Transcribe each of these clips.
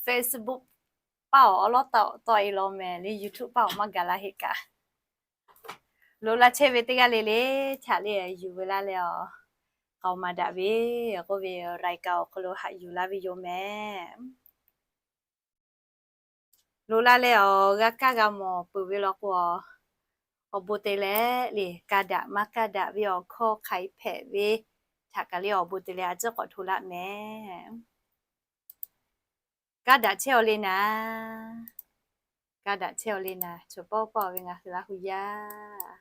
Facebook paˇ awˬ awˉ lawˉ tawˆ tawˆ e law mehˍ le, YouTube paˇ awˬ maˇ gaˬ la heˆ kaꞈ. Lo laˇ chehˇ ve teˇ g'aˇ le le, htaꞈ le yuˬ ve laˇ leh awˬ, k'aoˍ maˍ daꞈ ve k'oˆ ve รายการ awˬ hk'aw lo haꞈ yuˬ laˇ ve yoˬ mehˍ. Lo laˇ leh awˬ g'a kaˇ g'a mawˬ peuˬ ve law k'o, awˬ bon te leh le, kaˇ daꞈ maˇ kaˇ daꞈ ve awˬ hkawˇ hk'aˬ hpehꞈ ve htaꞈ kaꞈ le awˬ bon te leh a ciˉ k'awꞈ hto laˇ mehˍ. Kaˇ daꞈ chehˇ aw le naˍ. Kaˇ daꞈ chehˇ aw le naˍ, chaw pawˆ pawˆ ve ngaˬ hui Laˇ hu yaˇ.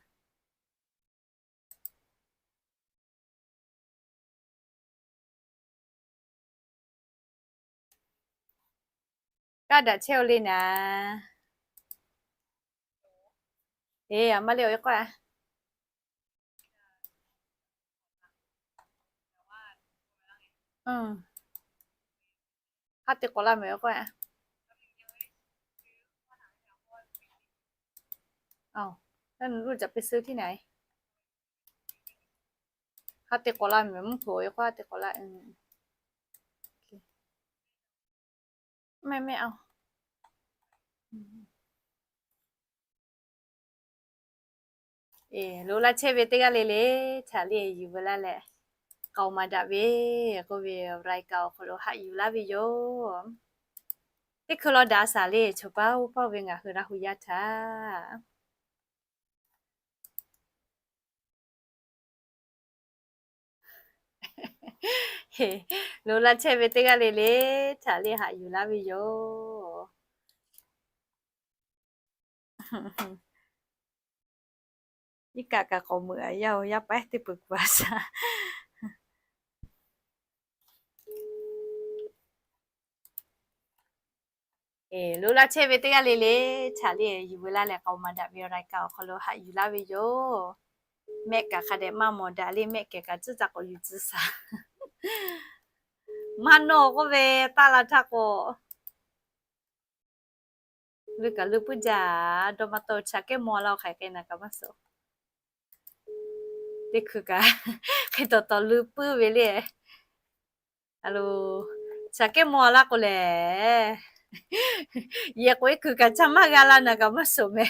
Kaˇ daꞈ chehˇ aw le naˍ. Eˬ, a ma le awˬ e k'oˆ a. Haˉ te k'awꞈ la mehˍ k'oˆ a. Haˉ te k'awꞈ la mehˍ mvuhˇ hk'oꞈ e k'oˆ haˉ te k'awꞈ la. Mehˆ mehˆ a. Eˬ, lo laˇ chehˇ ve teˇ g'aˇ le le, htaꞈ le yuˬ ve laˇ leh, k'aoˍ maˍ daꞈ ve k'oˆ ve รายการ awˬ hk'aw lo haꞈ yuˬ laˇ ve yoˬ. Teˇ hkui law daꞈ a shaˍ le, chaw pawˆ pawˆ ve ngaˬ hui Laˇ hu yaˇ htaꞈ Lo laˇ chehˇ ve teˇ g'aˇ le le, htaꞈ le haꞈ yuˬ laˇ ve yoˬ. Iˉ kaˆ kaꞈ k'awꞈ meuꞈ a yaˇ oˬ, yaˇ paˉ teˇ peuˬ kuˬ a shaˍ. Eˬ, lo laˇ chehˇ ve teˇ g'aˇ le le, htaꞈ le yuˬ ve laˇ leh k'aoˍ maˍ daꞈ ve รายการ awˬ hk'aw lo haꞈ yuˬ laˇ ve yoˬ. Mehˆ kaꞈ hk'a dehꞈ maˇ mawˬ daꞈ le, mehˆ kehˬ kaꞈ tcuhˉ ca k'awꞈ yuˬ tcuh shaˍ. Maˇ nawˇ k'oˆ ve, taˇ la htaˇ k'o, leuˬ kaꞈ leuˬ puiˉ jaˇ, dawˇ maˇ tawˆ, chaꞈ kehˉ maw laˇ oˬ, hk'aˬ hk'e naˍ kaꞈ maˇ suh. Teˇ hkui kaꞈ hk'e tawˍ tawˍ leuˬ puiˉ ve le. A lo, chaꞈ kehˉ maw laˇ k'o lehˬ, yehˬ k'o iˉ hkui kaꞈ ca maˇ g'a la naˍ kaꞈ maˇ suh mehˍ.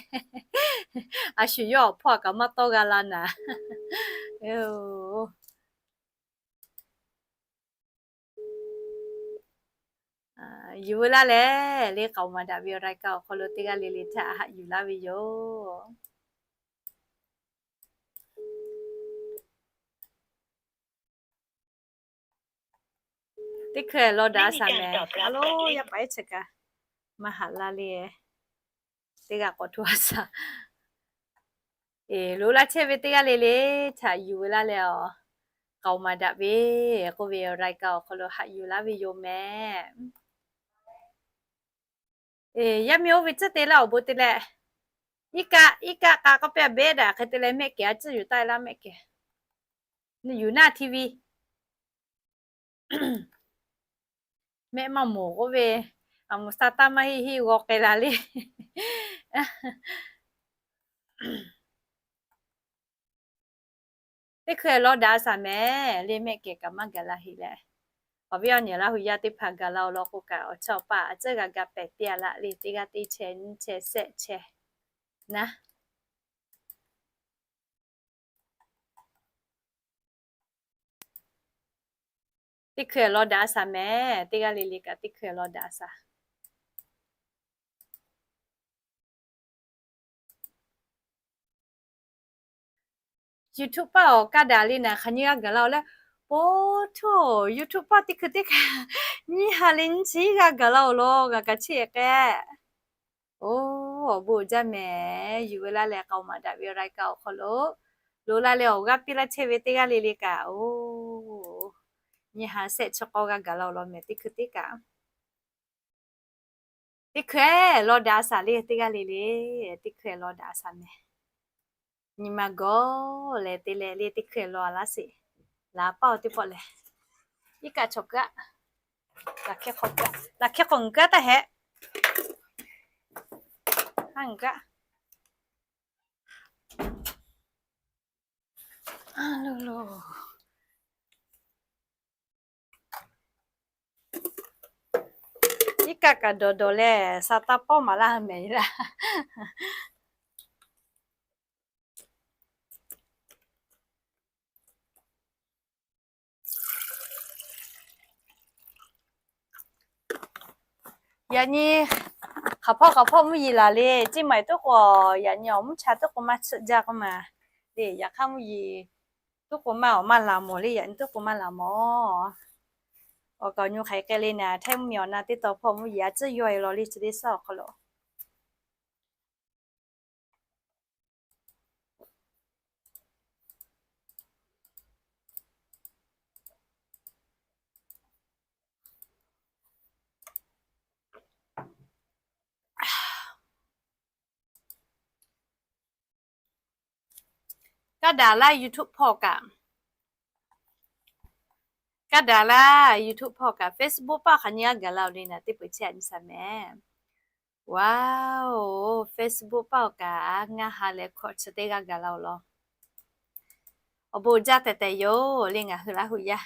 A shu yawˇ awˬ hpawˇ kaꞈ maˇ tawˇ g'a la naˍ. Yuˬ veu laˇ leh, le k'aoˍ maˍ daꞈ ve รายการ awˬ hk'aw lo teˇ g'aˇ le le htaꞈ haꞈ yuˬ laˇ ve yoˬ. Teˇ hkui law daꞈ a shaˍ mehˍ. A lo, yaˇ paˍ ehˉ chi kaꞈ maˇ haꞈ la le. Teˇ g'aˇ k'awꞈ hto a shaˍ. Eˬ, lo laˇ chehˇ ve teˇ g'aˇ le le htaꞈ yuˬ veu laˇ leh awˬ, k'aoˍ maˍ daꞈ ve k'oˆ ve รายการ awˬ hk'aw lo haꞈ yuˬ laˇ ve yoˬ mehˍ. Eˬ, yaˇ miˇ oˇ ve tcuhˉ te laˇ awˬ bon te leh, iˉ kaˆ iˉ kaˆ k'a k'oˆ piˇ a, beˉ daꞈ hk'e te leh mehˆ kehˬ a tcuhˉ yuˬ taˆ e laˇ mehˆ kehˬ. Yuˬ naˆ TV. Mehˆ maˇ mawˬ k'oˆ ve, a moˍ sa taˇ maˇ heˆ heˆ g'aw k'ai la le. Teˇ hkui law daꞈ a shaˍ mehˍ le, mehˆ kehˬ kaꞈ maˇ gaˬ la heˆ leh. Awˬ viˉ awˬ nyi Laˇ hu yaˇ teˇ hpaˍ gaˬ la awˬ lawn k'o kaꞈ, awˬ chawˇ awˬ paˆ a tcuhˉ g'a ga pehˬ piˇ a laˇ le, teˇ g'aˇ teˇ chehˇ nyiˇ chehˇ shehˆ chehˇ naˉ. Teˇ hkui law daꞈ a shaˍ mehˍ, teˇ g'aˇ le le kaꞈ teˇ hkui law daꞈ a shaˍ. YouTube paˆ awˬ kaˇ daꞈ le naˍ, hk'aˬ nyi g'a gaˬ la-oˬ leh, po htuˇ, YouTube paˆ teˇ hkui teˇ hkui nyiˇ ha le nyiˇ chi g'a gaˬ la-oˬ lawn, ngaˬ kaꞈ chiˇ ehˍ k'ai. Oˬ, awˬ bon jaˇ mehˍ, yuˬ veu laˇ leh k'aoˍ maˍ daꞈ ve รายการ awˬ hk'aw lo, lo laˇ leh awˬ g'aˇ piˇ laˇ chehˇ ve teˇ g'aˇ le le kaꞈ, oˬ, nyiˇ ha shehˆ chi k'awˇ g'a gaˬ la-oˬ lawn mehˍ, teˇ hkui teˇ kaꞈ. Teˇ hkui law daꞈ a shaˍ le, teˇ g'aˇ le le, teˇ hkui law daꞈ a shaˍ mehˍ. Nyi ma gawˬ leh te leh le, teˇ hkui law a laˇ sheˍ. Laꞈ paˆ awˬ teˇ pawˆ lehˬ, iˉ kaˆ chaw kaˆ, laꞈ hkehˇ hk'awꞈ ngaˬ kaˆ taˇ hehꞈ. Haˉ ngaˬ kaˆ. Iˉ kaˆ kaꞈ dawˬ dawˬ leh, sa taˇ pawˆ maˍ laˇ mehˍ laˇ. Yaꞈ nyi hk'aˬ hpawˇ hk'aˬ hpawˇ mvuhˇ yeˬ laˬ le, ceˇ maˬ tuˉ k'o, yaꞈ nyi awˬ mvuhˇ cha tuˉ k'o maˇ tsuhˆ jaˇ k'oˆ maˬ le. Yaꞈ hk'aˇ mvuhˇ yeˬ tuˉ k'o maˇ awˬ maˇ laˬ mawˬ le, yaꞈ nyi tuˉ k'o maˇ laˬ mawˬ. Awˬ kaꞈ awˬ nyi hk'aˬ hk'e le naˍ, htaiˇ mvuhˇ miˬ awˬ na teˇ taw hpawˇ mvuhˇ yeˬ a tcuhˉ yawˇ e law le, chi teˇ suhˉ awˬ hk'aw lo Kaˇ daꞈ laˇ YouTube hpawˇ kaꞈ, kaˇ daꞈ laˇ YouTube hpawˇ kaꞈ, Facebook paˆ hk'aˬ nyi g'a gaˬ la-oˬ le naˍ, teˇ peuˬ chehˇ a nyi sha mehˍ. Wow, Facebook paˆ awˬ kaꞈ ngaˇ ha leh hkawꞈ chi teˇ g'aˇ gaˬ la-oˬ law. Awˬ bon jaˇ tehˬ tehˬ yoˬ le ngaˬ hui Laˇ huˍ yaˇ,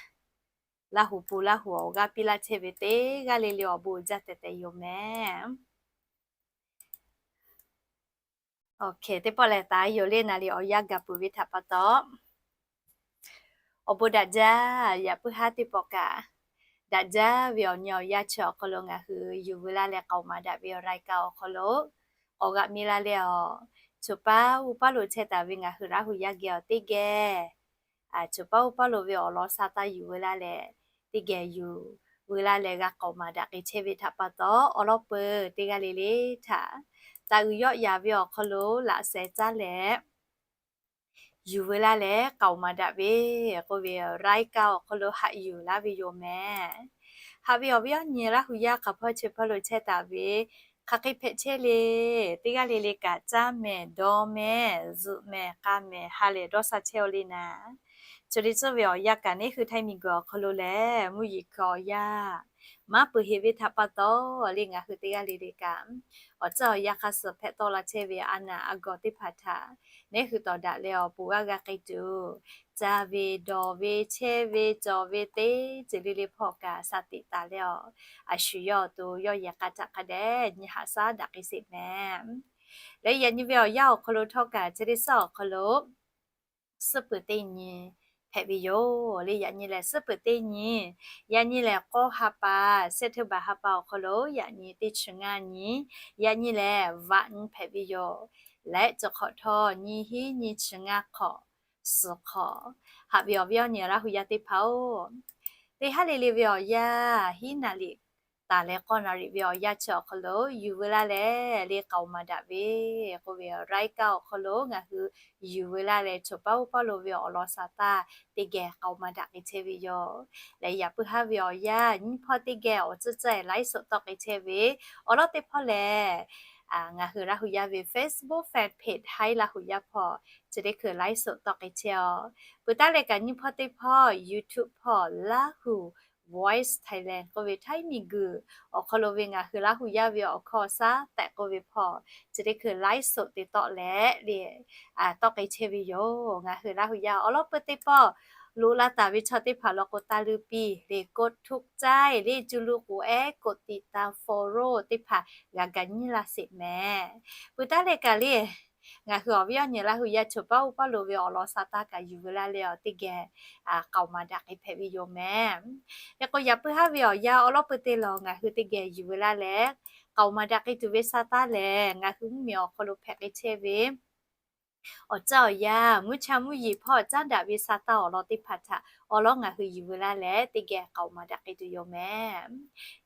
Laˇ huˍ pun Laˇ huˍ awˬ g'aˇ piˇ laˇ chehˇ ve teˇ g'aˇ le le awˬ bon jaˇ tehˬ tehˬ yoˬ mehˍ. Teˇ pawˆ lehˬ taˍ yoˬ le naˍ, liꞈ awˬ yanˇ gaˬ peuˬ ve htaꞈ pa taw, awˬ bon daꞈ jaˇ. Yaꞈ puiˉ haˉ teˇ pawˆ kaꞈ, daꞈ jaˇ ve awˬ nyi awˬ yanˇ chi awˬ hk'aw lo ngaˬ hui yuˬ veu laˇ leh k'aoˍ maˍ daꞈ ve awˬ รายการ awˬ hk'aw lo k'awꞈ g'aꞈ mi laˇ leh awˬ, choˬ paˉ uˉ paˉ lo chehˇ taˍ ve ngaˬ hui Laˇ huˍ yaˇ geh awˬ teˇ geh, choˬ paˉ uˉ paˉ lo ve awˬ lawn sha taˇ yuˬ veu laˇ leh, teˇ geh yuˬ veu laˇ leh g'a k'aoˍ maˍ daꞈ k'ai chehˇ ve htaꞈ pa taw, awˬ lawn peuˬ teˇ g'aˇ le le htaꞈ taˍ uiˍ yawˆ yaˍ ve awˬ hk'aw lo laꞈ sheh caˉ leh yuˬ veu laˇ leh k'aoˍ maˍ daꞈ ve k'oˆ ve รายการ awˬ hk'aw lo haꞈ yuˬ laˇ ve yoˬ mehˍ. Haꞈ ve awˬ viˉ awˬ nyi Laˇ huˍ yaˇ hk'aˬ hpawˇ chi hpawˇ lo chehˇ taˍ ve, hk'aˬ hk'e hpehꞈ chehˇ le, teˇ g'aˇ le le kaꞈ caˇ mehˍ, dawˇ mehˍ, zuhꞈ mehˍ, k'a mehˍ, ha lehˬ dawˇ sha chehˇ-oˬ le naˍ. Chi te tcuhˇ ve awˬ yanˇ kaꞈ neˉ hui htaiˇ miˬ guiˬ awˬ hk'aw lo lehˬ mvuhˇ yeˬ hkui awˬ yanˇ maˇ peuˬ heꞈ ve htaꞈ pa taw le ngaˬ hui teˇ g'aˇ le le kaꞈ, awˬ tcuhˉ awˬ yanˇ hk'aˇ suh hpehꞈ tawˆ la chehˇ ve a naˬ a gawˬ teˇ hpaˍ htaꞈ neˉ hui tawˍ daꞈ leh awˬ pon g'aˇ g'a k'ai tuˬ, caˇ ve, dawˬ ve, chehˇ ve, cawˬ ve teˇ ceuˬ le le hpawˇ kaꞈ sha tiꞈ taˍ leh awˬ, a shu yawˇ awˬ to yawˇ yehˬ k'a htaꞈ hk'a dehꞈ nyi haꞈ shaˉ daꞈ k'ai sheˍ mehˍ. Leh yaꞈ nyi ve awˬ yanˇ awˬ hk'aw lo htawˇ kaꞈ chi teˇ suhˉ awˬ hk'aw lo suhˉ peuˬ teˇ nyi hpehꞈ ve yoˬ le. Yaꞈ nyi lehˬ suhˉ peuˬ teˇ nyi, yaꞈ nyi lehˬ k'awˇ ha pa, September ha pa awˬ hk'aw lo yaꞈ nyi teˇ chi ngaˇ nyi, yaꞈ nyi lehˬ vaꞈ nyi hpehꞈ ve yoˬ. Leh chi hk'awꞈ htawˇ nyiˇ hinˉ nyiˇ chi ngaˇ hk'awꞈ, suhˍ hk'awꞈ. Haꞈ ve awˬ viˉ awˬ nyi Laˇ huˍ yaˇ teˇ hpaˍ-oˬ, teˇ haˉ le le ve awˬ yanˇ hiˉ naˍ riꞈ taˍ leh k'awˇ naˍ riꞈ ve awˬ yanˇ chi awˬ hk'aw lo yuˬ veu laˇ leh le k'aoˍ maˍ daꞈ ve k'oˆ ve รายการ awˬ hk'aw lo ngaˬ hui yuˬ veu laˇ leh choˬ paˉ uˉ paˉ lo ve awˬ lawn sha taˇ teˇ geh k'aoˍ maˍ daꞈ k'ai chehˇ ve yoˬ. Leh yaꞈ puiˉ haˉ ve awˬ yanˇ nyiˇ hpawˇ teˇ geh awˬ tcuhˉ caˇ laiˉ soꞈ tawˆ k'ai chehˇ ve awˬ lawn teˇ hpawˇ lehˬ, ngaˬ hui Laˇ huˍ yaˇ ve Facebook fanpage Htaiˇ Laˇ huˍ yaˇ hpawˇ chi teˇ hkui laiˉ soꞈ tawˆ k'ai chehˇ-oˬ. Peuˬ taˉ leh kaꞈ nyiˇ hpawˇ teˇ hpawˇ YouTube hpawˇ Laˇ huˍ Voice Thailand k'oˆ ve Htaiˇ miˬ guiˬ awˬ hk'aw lo ve ngaˬ hui Laˇ huˍ yaˇ ve awˬ hkawˇ shaˉ tehꞈ k'oˆ ve hpawˇ chi teˇ hkui laiˉ soꞈ te tawˆ leh le tawˆ k'ai chehˇ ve yoˬ. Ngaˬ hui Laˇ huˍ yaˇ awˬ lawn peuˬ teˇ pawˆ loꞈ la taˍ ve chaw teˇ hpaˍ law k'o taˇ luˇ piˇ le กดถูกใจ le, cuˇ luˇ k'oˍ ehˉ กดติดตาม follow teˇ hpaˍ g'a gaˬ nyi laˇ sheˍ mehˍ. Peuˬ taˉ leh kaꞈ le ngaˬ hui awˬ viˉ awˬ nyi Laˇ huˍ yaˇ choˬ paˉ uˉ paˉ lo ve awˬ lawn sha taˇ kaꞈ yuˬ veu laˇ leh awˬ teˇ geh k'aoˍ maˍ daꞈ k'ai hpehꞈ ve yoˬ mehˍ. Hk'e k'o yaꞈ puiˉ haˉ ve awˬ yanˇ awˬ lawn peuˬ teˇ lawˬ ngaˬ hui teˇ geh yuˬ veu laˇ leh k'aoˍ maˍ daꞈ k'ai tuˬ ve sha taˇ lehˬ ngaˬ hui mvuhˇ miˬ awˬ hk'aw lo hpehꞈ k'ai chehˇ ve awˬ caˇ awˬ yanˇ mvuhˇ cha mvuhˇ yeˬ hpawˇ caˉ daꞈ ve sha taˇ awˬ lawn teˇ hpaˍ htaꞈ awˬ lawn ngaˬ hui yuˬ veu laˇ leh teˇ geh k'aoˍ maˍ daꞈ k'ai tuˬ yoˬ mehˍ.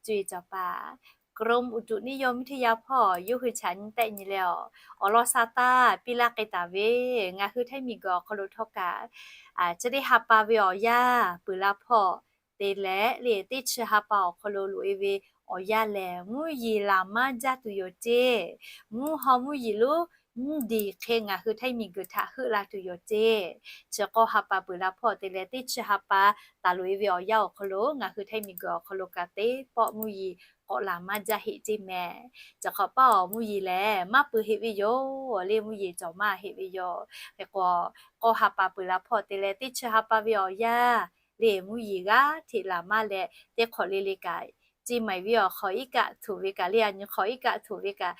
Cuˇ yiˍ cawˬ paˍ กรมอุตุนิยมวิทยา hpawˇ yawˇ hui chaꞈ nyi tehˆ nyi leh awˬ lawn sha taˇ piˇ laˇ k'ai taˍ ve ngaˬ hui Htaiˇ miˬ guiˬ awˬ hk'aw lo htawˇ kaꞈ chi teˇ ha pa ve awˬ yanˇ peuˬ la hpawˇ te leh le teˇ chi ha pa awˬ hk'aw lo loꞈ e ve awˬ yanˇ lehˬ mvuhˇ yeˬ laˬ maˇ jaˇ tuˬ yoˬ ceˇ. Mvuhˇ haw mvuhˇ yeˬ lonˉ mvuhˇ diˬ hk'e ngaˬ hui Htaiˇ miˬ guiˬ htaꞈ heuˆ la tuˬ yoˬ ceˇ. Chi k'awˇ ha pa peuˬ la hpawˇ te leh teˇ chi ha pa taˍ loꞈ e ve awˬ yanˇ awˬ hk'aw lo ngaˬ hui Htaiˇ miˬ guiˬ awˬ hk'aw lo kaꞈ teˇ pawˆ mvuhˇ yeˬ k'awꞈ laˬ maˇ jaˇ heˆ ceˇ mehˍ. Chi hk'awꞈ paˇ awˬ mvuhˇ yeˬ lehˬ maˇ peuˬ heˆ ve yoˬ le, mvuhˇ yeˬ cawˬ maˇ heˆ ve yoˬ. Hk'e k'o k'awˇ ha pa peuˬ la hpawˇ te leh teˇ chi ha pa ve awˬ yanˇ le mvuhˇ yeˬ g'aˇ hteꞈ laˬ maˇ leh teˇ hk'awꞈ le le kaꞈ Ceˇ maiˍ viˇ awˬ hk'aw iˉ kaˆ htoꞈ ve kaꞈ le, a nyi hk'aw iˉ kaˆ htoꞈ ve kaꞈ,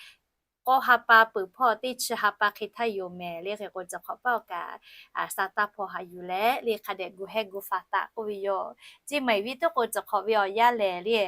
k'awˇ ha pa peuˬ hpawˇ teˇ chi ha pa hk'e htaˇ yoˬ mehˍ le. Hk'e k'o, chi hk'awꞈ paˇ awˬ kaꞈ, a, sa taˇ hpawˇ haꞈ yuˬ leh le hk'a dehꞈ gu hehˇ gu faˍ taˍ k'oˆ ve yoˬ. Ceˇ maiˍ viˇ teˇ k'o chi hk'awꞈ ve awˬ yanˇ lehˬ le,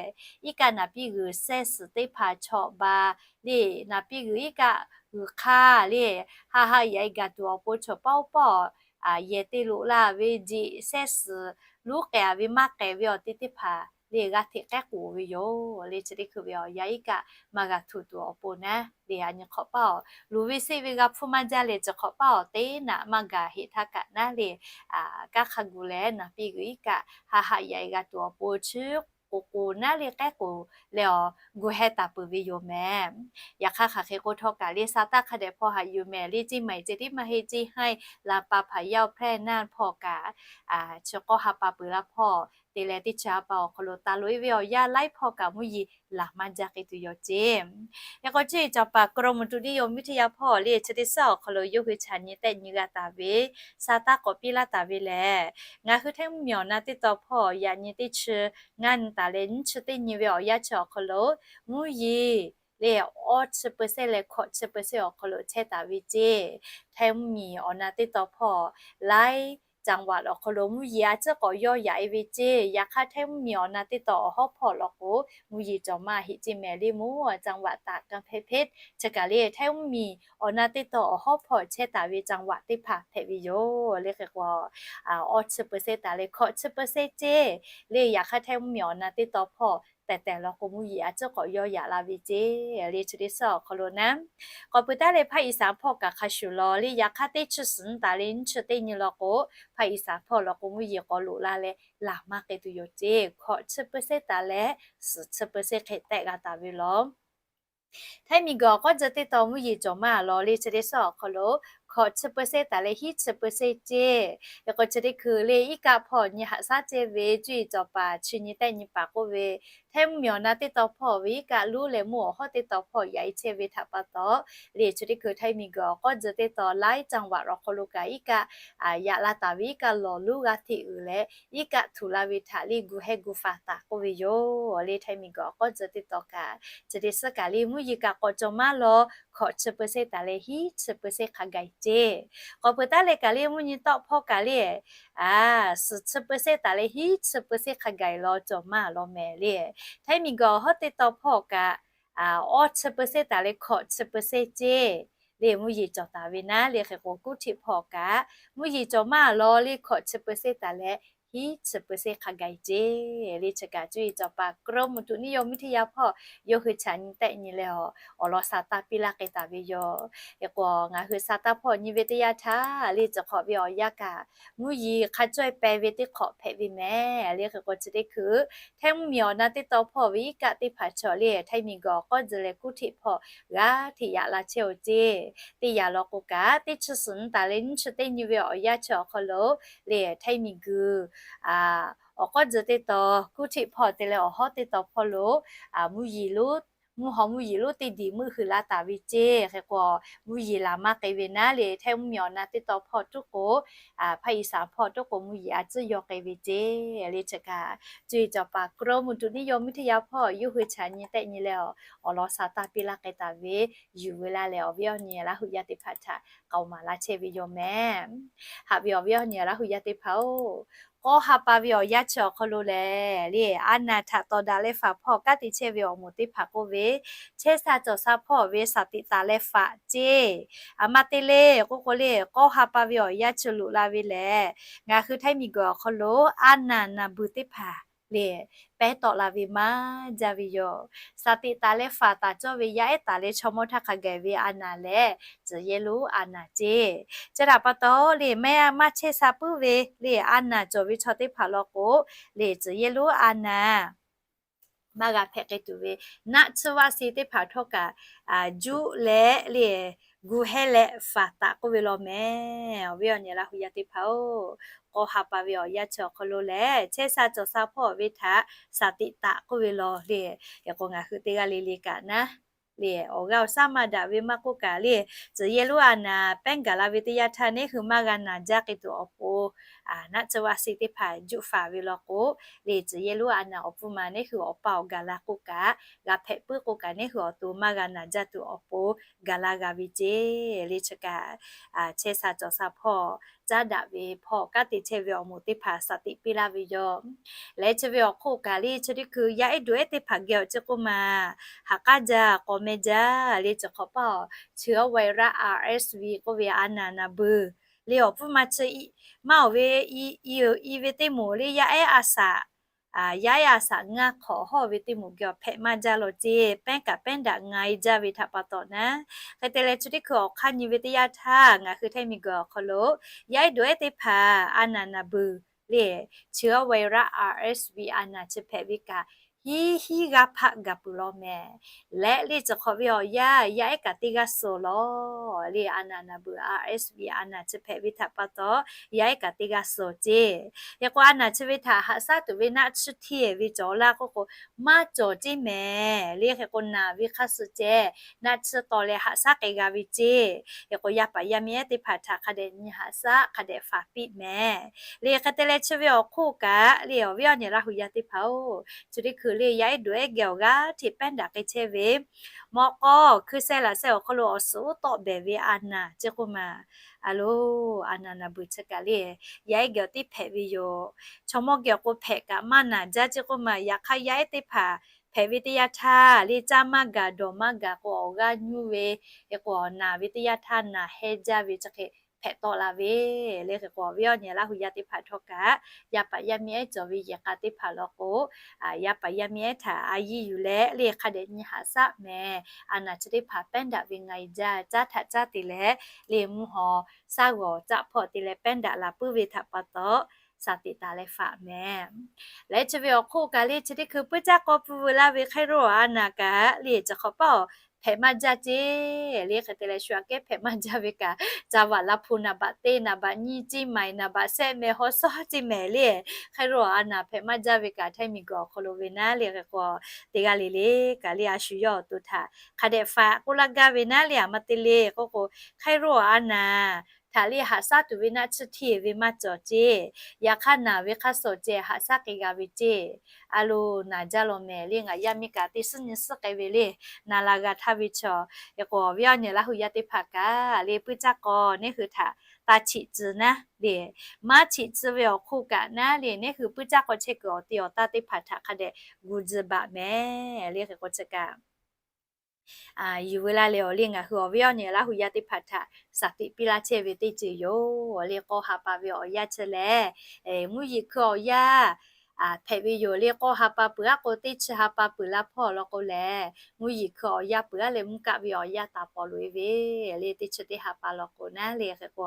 iˉ kaˆ naˍ piˇ g'uiˬ sehˉ suhˍ teˇ hpaˍ chawꞈ ba le, naˍ piˇ g'uiˬ iˉ kaˆ g'uiˬ hk'aˇ le, ha ha yaꞈ e gaˬ tuˬ awˬ pon chaw paˇ oˇ paˇ awˬ, a, yehˬ te loꞈ la ve jeꞈ sehˉ suhˍ luˉ k'ehˍ ve maˇ k'ehˍ ve awˬ te teˇ hpaˍ le g'a hteꞈ k'ehˉ k'oˍ ve yoˬ le. Chi teˇ hkui ve awˬ yanˇ iˉ kaˆ maˇ g'a htoꞈ tuˬ awˬ pon naˉ le, a nyi hk'awꞈ paˇ awˬ luˬ ve seˆ ve g'a hpfuhˇ maˇ jaˇ leh, chi hk'awꞈ paˇ awˬ teˇ naꞈ maˇ gaˬ heˆ htaˇ kaꞈ naˉ le, a, kanˉ hk'a gu leh naˍ piˇ g'uiˬ iˉ kaˆ ha ha yaꞈ e g'a tuˬ awˬ pon chi k'oˍ k'oˍ naˉ le k'ehˉ k'oˍ leh awˬ gu heh taˍ peuˬ ve yoˬ mehˍ. Yaꞈ hk'aˇ hk'aˬ hk'e k'o htawˇ kaꞈ le sa taˇ hk'a dehꞈ hpawˇ haꞈ yuˬ mehˍ le. Ceˇ maiˍ ceh tiˉ maˇ heˆ, ceˇ haiˇ la pa hpaˍ yaˇ awˬ hpehˇ naˇ hpawˇ kaꞈ, a, chi k'awˇ ha pa peuˬ la hpawˇ te leh teˇ chi ha pa awˬ hk'aw lo taˍ loꞈ e ve awˬ yanˇ laiˉ hpawˇ kaꞈ mvuhˇ yeˬ laˬ maˇ jaˇ k'ai tuˬ yoˬ ceˇ. Yaꞈ k'o cuˇ yiˍ cawˬ paˍ กรมอุตุนิยมวิทยา hpawˇ le chi teˇ suhˉ awˬ hk'aw lo yawˇ hui chaꞈ nyi tehˆ nyi g'a taˍ ve sa taˇ k'awꞈ piˇ laˇ taˍ ve lehˬ, ngaˬ hui htaiˇ mvuhˇ miˬ awˬ na teˇ taw hpawˇ yaꞈ nyi teˇ chi ngaˇ nyi taˍ leh nyiˇ chi teˇ nyi ve awˬ yanˇ chi awˬ hk'aw lo mvuhˇ yeˬ le awˇ chi เปอร์เซ็นต์ leh hkawꞈ chi เปอร์เซ็นต์ awˬ hk'aw lo chehˇ taˍ ve ceˇ. Htaiˇ mvuhˇ miˬ awˬ na teˇ taw hpawˇ laiˉ จังหวัด awˬ hk'aw lo mvuhˇ yeˬ a ciˉ k'awꞈ yawˇ yaꞈ e ve ceˇ. Yaꞈ hk'aˇ htaiˇ mvuhˇ miˬ awˬ na teˇ taw awˬ hawˉ hpawˇ law k'o, mvuhˇ yeˬ cawˬ maˇ heˆ ceˇ mehˍ le. Mvuhˇ จังหวัดตาก กำแพงเพชร chi kaꞈ le htaiˇ mvuhˇ miˬ awˬ na teˇ taw awˬ hawˉ hpawˇ chehˇ taˍ ve จังหวัด teˇ hpaˍ hpehꞈ ve yoˬ le. Hk'e k'o, a, awˇ chi เปอร์เซ็นต์ taˍ leh hkawꞈ chi เปอร์เซ็นต์ ceˇ le. Yaꞈ hk'aˇ htaiˇ mvuhˇ miˬ awˬ na teˇ taw hpawˇ tehˬ tehˬ law k'o mvuhˇ yeˬ a ciˉ k'awꞈ yawˇ yaꞈ la ve ceˇ le. Chi teˇ suhˉ awˬ hk'aw lo naˉ k'awꞈ peuˬ taˉ leh ภาคอีสาน hpawˇ kaꞈ hk'a shuˍ law le. Yaꞈ hk'aˇ teˇ chi suhˍ nyi taˍ leh nyiˇ chi teˇ nyi law k'o, ภาคอีสาน hpawˇ law k'o mvuhˇ yeˬ k'awꞈ loꞈ la leh laˬ maˇ k'ai tuˬ yoˬ ceˇ. Hkawꞈ chi เปอร์เซ็นต์ taˍ leh suhˍ chi เปอร์เซ็นต์ hk'e tehˆ g'a taˍ ve law. Htaiˇ miˬ guiˬ awˬ k'awˉ tcuh teˇ taw mvuhˇ yeˬ cawˬ maˇ law le. Chi teˇ suhˉ awˬ hk'aw lo hkawꞈ chi เปอร์เซ็นต์ taˍ leh hiˉ chi เปอร์เซ็นต์ ceˇ. Yaꞈ k'o chi teˇ hkui le iˉ kaˆ hpawˇ nyi haꞈ shaˉ ceˇ ve cuˇ yiˍ cawˬ paˍ chi nyi tehˆ nyi paˍ k'oˆ ve, htaiˇ mvuhˇ miˬ awˬ na teˇ taw hpawˇ ve iˉ kaˆ luˉ leh mvuhˇ awˬ hawˉ teˇ taw hpawˇ yaꞈ e chehˇ ve htaꞈ pa taw le, chi teˇ hkui htaiˇ miˬ guiˬ awˬ k'awˉ tcuh teˇ taw laiˉ จังหวัด awˬ hk'aw lo kaꞈ iˉ kaˆ yaꞈ la taˍ ve iˉ kaˆ lawˬ luˉ g'a hteꞈ uiˍ leh iˉ kaˆ htoꞈ la ve htaꞈ le gu heh gu faˍ taˍ k'oˆ ve yoˬ le. Htaiˇ miˬ guiˬ awˬ k'awˉ tcuh teˇ taw kaꞈ chi teˇ suhˉ kaꞈ le mvuhˇ yeˬ kaꞈ k'awꞈ cawˬ maˇ law, hkawꞈ chi เปอร์เซ็นต์ taˍ leh hiˉ chi เปอร์เซ็นต์ hk'a gaˬ ceˇ. K'awꞈ peuˬ taˉ leh kaꞈ le mvuhˇ nyi tawˆ hpawˇ kaꞈ le, a, suhˍ chi เปอร์เซ็นต์ taˍ leh hiˉ chi เปอร์เซ็นต์ hk'a gaˬ law cawˬ maˇ law mehˍ le. Htaiˇ miˬ guiˬ awˬ hawˉ teˇ taw hpawˇ kaꞈ, a, awˇ chi เปอร์เซ็นต์ taˍ leh hkawꞈ chi เปอร์เซ็นต์ ceˇ le mvuhˇ yeˬ cawˬ taˍ ve naˉ le. Hk'e k'o กรุงเทพ hpawˇ kaꞈ mvuhˇ yeˬ cawˬ maˇ law le, hkawꞈ chi เปอร์เซ็นต์ taˍ leh hiˉ chi เปอร์เซ็นต์ hk'a gaˬ ceˇ le. Chi kaꞈ cuˇ yiˍ cawˬ paˍ กรมอุตุนิยมวิทยา hpawˇ yawˇ hui chaꞈ nyi tehˆ nyi leh awˬ lawn sa taˇ piˇ laˇ k'ai taˍ ve yoˬ. Hk'e k'o ngaˬ hui sa taˇ hpawˇ nyi ve teˇ yanˇ htaˇ le, chi hk'awꞈ ve awˬ yanˇ kaꞈ mvuhˇ yeˬ hk'a cawehˇ peh ve teˇ hk'awꞈ hpehꞈ ve mehˍ le. Hk'e k'o chi teˇ hkui htaiˇ mvuhˇ miˬ awˬ na teˇ taw hpawˇ ve iˉ kaˆ teˇ hpaˍ chaw le htaiˇ miˬ guiˬ awˬ k'awˉ tcuh leh กรุงเทพ hpawˇ g'a hteꞈ yaꞈ la chehˇ oˬ ceˇ. Teˇ yanˇ law k'o kaꞈ teˇ chi suhˍ nyi taˍ leh nyiˇ chi teˇ nyi ve awˬ yanˇ chi awˬ hk'aw lo le htaiˇ miˬ guiˬ awˬ k'awˉ tcuh teˇ taw กรุงเทพ hpawˇ te leh awˬ hawˉ teˇ taw hpawˇ lo mvuhˇ yeˬ lonˉ, mvuhˇ haw mvuhˇ yeˬ lonˉ teˇ diˬ meuˆ hui la taˍ ve ceˇ. Hk'e k'o mvuhˇ yeˬ laˬ maˇ k'ai ve naˉ le htaiˇ mvuhˇ miˬ awˬ na teˇ taw hpawˇ tuˉ k'o, hpaˇ iˍ saˍ hpawˇ tuˉ k'o mvuhˇ yeˬ a ciˉ yaw k'ai ve ceˇ le. Chi kaꞈ cuˇ yiˍ cawˬ paˍ กรมอุตุนิยมวิทยา hpawˇ yawˇ hui chaꞈ nyi tehˆ nyi leh awˬ lawn sa taˇ piˇ laˇ k'ai taˍ ve yuˬ ve laˇ leh awˬ viˉ awˬ nyi Laˇ huˍ yaˇ teˇ hpaˍ htaꞈ k'aoˍ maˍ laˇ chehˇ ve yoˬ mehˍ. Haꞈ ve awˬ viˉ awˬ nyi Laˇ huˍ yaˇ teˇ hpaˍ-oˬ, k'awˇ ha pa ve awˬ yanˇ chi awˬ hk'aw lo lehˬ le, a naˍ htaꞈ tawˍ daꞈ leh faˍ hpawˇ kanˉ te chehˇ ve awˬ moˍ teˇ hpaˍ k'oˆ ve, chehˇ sha cawˬ sha hpawˇ ve shaˍ tiꞈ taˍ leh faˍ ceˇ. A ma te le k'oˆ k'o le, k'awˇ ha pa ve awˬ yanˇ chi loꞈ la ve lehˬ, ngaˬ hui htaiˇ miˬ guiˬ awˬ hk'aw lo a naˍ naˍ beuˬ teˇ hpaˍ le pehˉ tawˆ la ve maˇ jaˇ ve yoˬ. Shaˍ tiꞈ taˍ leh faˍ taˍ cawˇ ve yaˇ ehˉ taˍ leh chaw mawˇ htaˇ hk'a gaˬ ve a naˍ lehˬ, tcuh yehˇ lonˉ a naˍ ceˇ. Chi htaꞈ pa taw le, maˇ chehˇ sha puiˉ ve le a naˍ cawˬ ve chaw teˇ hpaˍ law k'o le, tcuh yehˇ lonˉ a naˍ maˇ g'a hpehꞈ k'ai tuˬ ve, naˆ tsuhˇ vaˆ si teˇ hpaˍ htawˇ kaꞈ juˆ leh le gu hehˇ leh faˍ taˍ k'oˆ ve law mehˍ. Awˬ viˉ awˬ nyi Laˇ huˍ yaˇ teˇ hpaˍ-oˬ, k'awˇ ha pa ve awˬ yanˇ chi awˬ hk'aw lo lehˬ, chehˇ sha cawˬ sha hpawˇ ve htaꞈ shaˍ tiꞈ taˍ k'oˆ ve law le. Hk'e k'o ngaˬ hui teˇ g'aˇ le le kaꞈ naˉ le, awˬ g'aˇ awˬ shaˉ maˇ daꞈ ve maˇ k'oˆ kaꞈ le, tcuh yehˇ lonˉ a naˍ pehˉ gaˬ la ve teˇ yanˇ htaˇ neˉ hui maˇ g'a naˍ jaˇ k'ai tuˬ awˬ pon naˆ tcuh vaˆ si teˇ hpaˍ juˆ faˍ ve law k'o, le tcuh yehˇ lonˉ a naˍ awˬ pfuhˇ ma neˇ hui awˬ pa awˬ gaˬ la k'oˆ kaꞈ, g'a hpehꞈ puiˉ k'oˆ kaꞈ, neˇ hui awˬ to maˇ g'a naˬ jaˇ tuˬ awˬ pon gaˬ la g'a ve ceˇ. Le chi kaꞈ, chehˇ sha cawˬ sha hpawˇ caˉ daꞈ ve hpawˇ kanˉ te chehˇ ve awˬ moˍ teˇ hpaˍ shaˍ tiꞈ piˇ laˇ ve yoˬ. Leh chi ve awˬ hk'oˆ kaꞈ le chi teˇ hkui yaˇ ehˉ duˬ ehˉ teˇ hpaˍ geh awˬ chi k'oˆ ma, haˍ k'aˉ jaˇ k'awꞈ meh jaˇ le, chi hk'awꞈ paˇ awˬ chi awˉ vaˇ raˆ R S V k'oˆ ve a naˍ naˍ beuˬ le awˬ pfuhˇ ma chi maˇ awˬ ve, i ve teˇ moˍ le yaˇ ehˉ a shaꞈ, yaˇ ehˉ a shaꞈ ngaˇ hk'awꞈ hawˇ ve teˇ moˍ geh awˬ hpehꞈ maˇ jaˇ law ceˇ. Pehˉ kaꞈ pehˉ daꞈ nga e jaˇ ve htaꞈ pa taw naˉ, hk'e te leh chi teˇ hkui awˬ hk'aˇ nyi ve teˇ yanˇ htaˇ ngaˬ hui htaiˇ miˬguiˬ awˬ hk'aw lo yaˇ ehˉ duˬ ehˉ teˇ hpaˍ a naˍ naˍ beuˬ le chi awˉ vaˇ raˆ R S V a naˍ chi hpehꞈ ve kaꞈ, hiˉ hiˉ g'aˇ hpaˆ gaˬ peuˬ law mehˍ. Leh le chi hk'awꞈ ve awˬ yanˇ yaˇ ehˉ kaꞈ teˇ g'aˇ suh lawˬ le a naˍ naˍ beuˬ R S V a naˍ chi hpehꞈ ve htaꞈ pa taw, yaˇ ehˉ kaꞈ teˇ g'aˇ suh ceˇ. Hk'e k'o a naˍ chi ve htaꞈ haꞈ shaˉ tuˬ ve naˆ tsuhˇ hteˇ ve cawˬ laˇ k'oˆ k'o, maˇ cawˬ ceˇ mehˍ le. Hk'e k'o naˬ ve hk'aˇ suh ceh naˆ tsuhˇ taw leh haꞈ shaˉ k'ai g'a ve ceˇ. Hk'e k'o yaˇ paˍ yaˇ miˇ ehˉ teˇ hpaˍ htaꞈ hk'a dehꞈ nyi haꞈ shaˉ hk'a dehꞈ faˍ piˇ mehˍ le. Hk'e te leh chi ve awˬ hk'oˆ kaꞈ le awˬ viˉ awˬ nyi Laˇ hu yaˇ teˇ hpaˍ-oˬ, chi teˇ hkui le yaˇ ehˉ duˬ ehˉ geh awˬ g'aˇ hteꞈ pehˉ daꞈ k'ai chehˇ ve mawꞈ k'aw hkui seh laꞈ seh awˬ hk'aw lo awˬ suhˍ uˉ tawˆ behˍ ve a naˍ ceˇ k'oˆ ma, a lo, a naˍ naˍ beuˬ chi kaꞈ le yaˇ ehˉ geh awˬ teˇ hpehꞈ ve yoˬ. Chaw mawˇ geh awˬ k'o hpehꞈ kaꞈ maˇ naˬ jaˇ ceˇ k'oˆ ma, yaꞈ hk'aˇ yaˇ ehˉ teˇ hpaˍ hpehꞈ ve teˇ yanˇ htaˇ le caˇ maˇ gaˬ dawˬ maˇ gaˬ k'o awˬ g'aˇ nyuˇ ve, hk'e k'o naˬ ve teˇ yanˇ htaˇ naˬ heh jaˇ ve chi hk'e hpehꞈ tawˆ la ve le. Hk'e k'o awˬ viˉ awˬ nyi Laˇ hu yaˇ teˇ hpaˍ htawˇ kaꞈ yaˇ paˍ yaˇ miˇ ehˉ cawˬ ve yehˬ k'a teˇ hpaˍ law k'o, yaˇ paˍ yaˇ miˇ ehˉ htaꞈ a yiˇ yuˬ leh le hk'a dehꞈ nyi haꞈ shaˉ mehˍ. A naˍ chi teˇ hpaˍ pehˉ daꞈ ve nga e jaˇ, caˉ htaꞈ caˉ te leh le mvuhˇ haw shaˉ g'awˬ caˆ hpawˇ te leh pehˉ daꞈ la puiˉ ve htaꞈ pa taw, shaˍ tiꞈ taˍ leh faˍ mehˍ. Leh chi ve awˬ hk'oˆ kaꞈ le chi teˇ hkui puiˉ caˇ k'aw pfuhˇ veu laˇ ve hk'aˇ ro a naˍ kaꞈ le chi hk'awꞈ paˇ awˬ hpehꞈ maˇ jaˇ ceˇ le. Hk'e te leh shu aꞈ kehˉ hpehꞈ maˇ jaˇ ve kaꞈ, ca vaꞈ laˇ hpu naˍ baꞈ teˇ naˍ baꞈ nyiˇ ceˇ maiˍ naˍ baꞈ sehˆ mehˍ haw shawˉ ceˇ mehˍ le. Hk'aˇ ro a naˍ hpehꞈ maˇ jaˇ ve kaꞈ htaiˇ miˬguiˬ awˬ hk'aw lo ve naˉ le hk'e k'o, teˇ g'aˇ le le kaꞈ le a shu yawˇ awˬ to htaꞈ hk'a dehꞈ faˍ k'oˆ laˇ gaˇ ve naˉ le a ma te le k'oˆ k'o, hk'aˇ ro a naˍ htaꞈ le haꞈ shaˉ tuˬ ve naˆ tsuhˇ hteˇ ve maˇ cawˬ ceˇ. Yaꞈ hk'aˇ naˬ ve hk'aˇ suh ceh haꞈ shaˉ k'ai g'a ve ceˇ. A lo, naˬ jaˇ law mehˍ le ngaˬ yaˇ miˇ kaꞈ teˇ suhˉ nyi suhˉ k'ai ve le, naˬ la g'a htaˇ ve chaw. Hk'e k'o awˬ viˉ awˬ nyi Laˇ hu yaˇ teˇ hpaˍ kaꞈ le puiˉ caˇ k'aw neˇ hui htaꞈ taˇ chiꞈ tcuh naˉ le, maˇ chiꞈ tcuh ve awˬ hk'oˆ kaꞈ naˉ le neˇ hui puiˉ caˇ k'aw chehˇ kuiˬ awˬ te awˬ taˇ teˇ hpaˍ htaꞈ hk'a dehꞈ gu tcuh baꞈ mehˍ le. Hk'e k'o chi kaꞈ yuˬ veu laˇ leh awˬ le ngaˬ hui awˬ viˉ awˬ nyi Laˇ hu yaˇ teˇ hpaˍ htaꞈ shaˍ tiꞈ piˇ laˇ chehˇ ve teˇ ceuˬ yoˬ. Awˬ le k'aw ha pa ve awˬ yanˇ chi lehˬ, mvuhˇ yeˬ hkui awˬ yanˇ hpehꞈ ve yoˬ le. K'aw ha pa peuˬ aˉ k'o teˇ chi ha pa peuˬ laˇ hpawˇ law k'o lehˬ, mvuhˇ yeˬ hkui awˬ yanˇ peuˬ aˉ leh mvuhˇ kaˆ ve awˬ yanˇ taˍ paw loꞈ e ve le. Teˇ chi teˇ ha pa law k'o naˉ le hk'e k'o,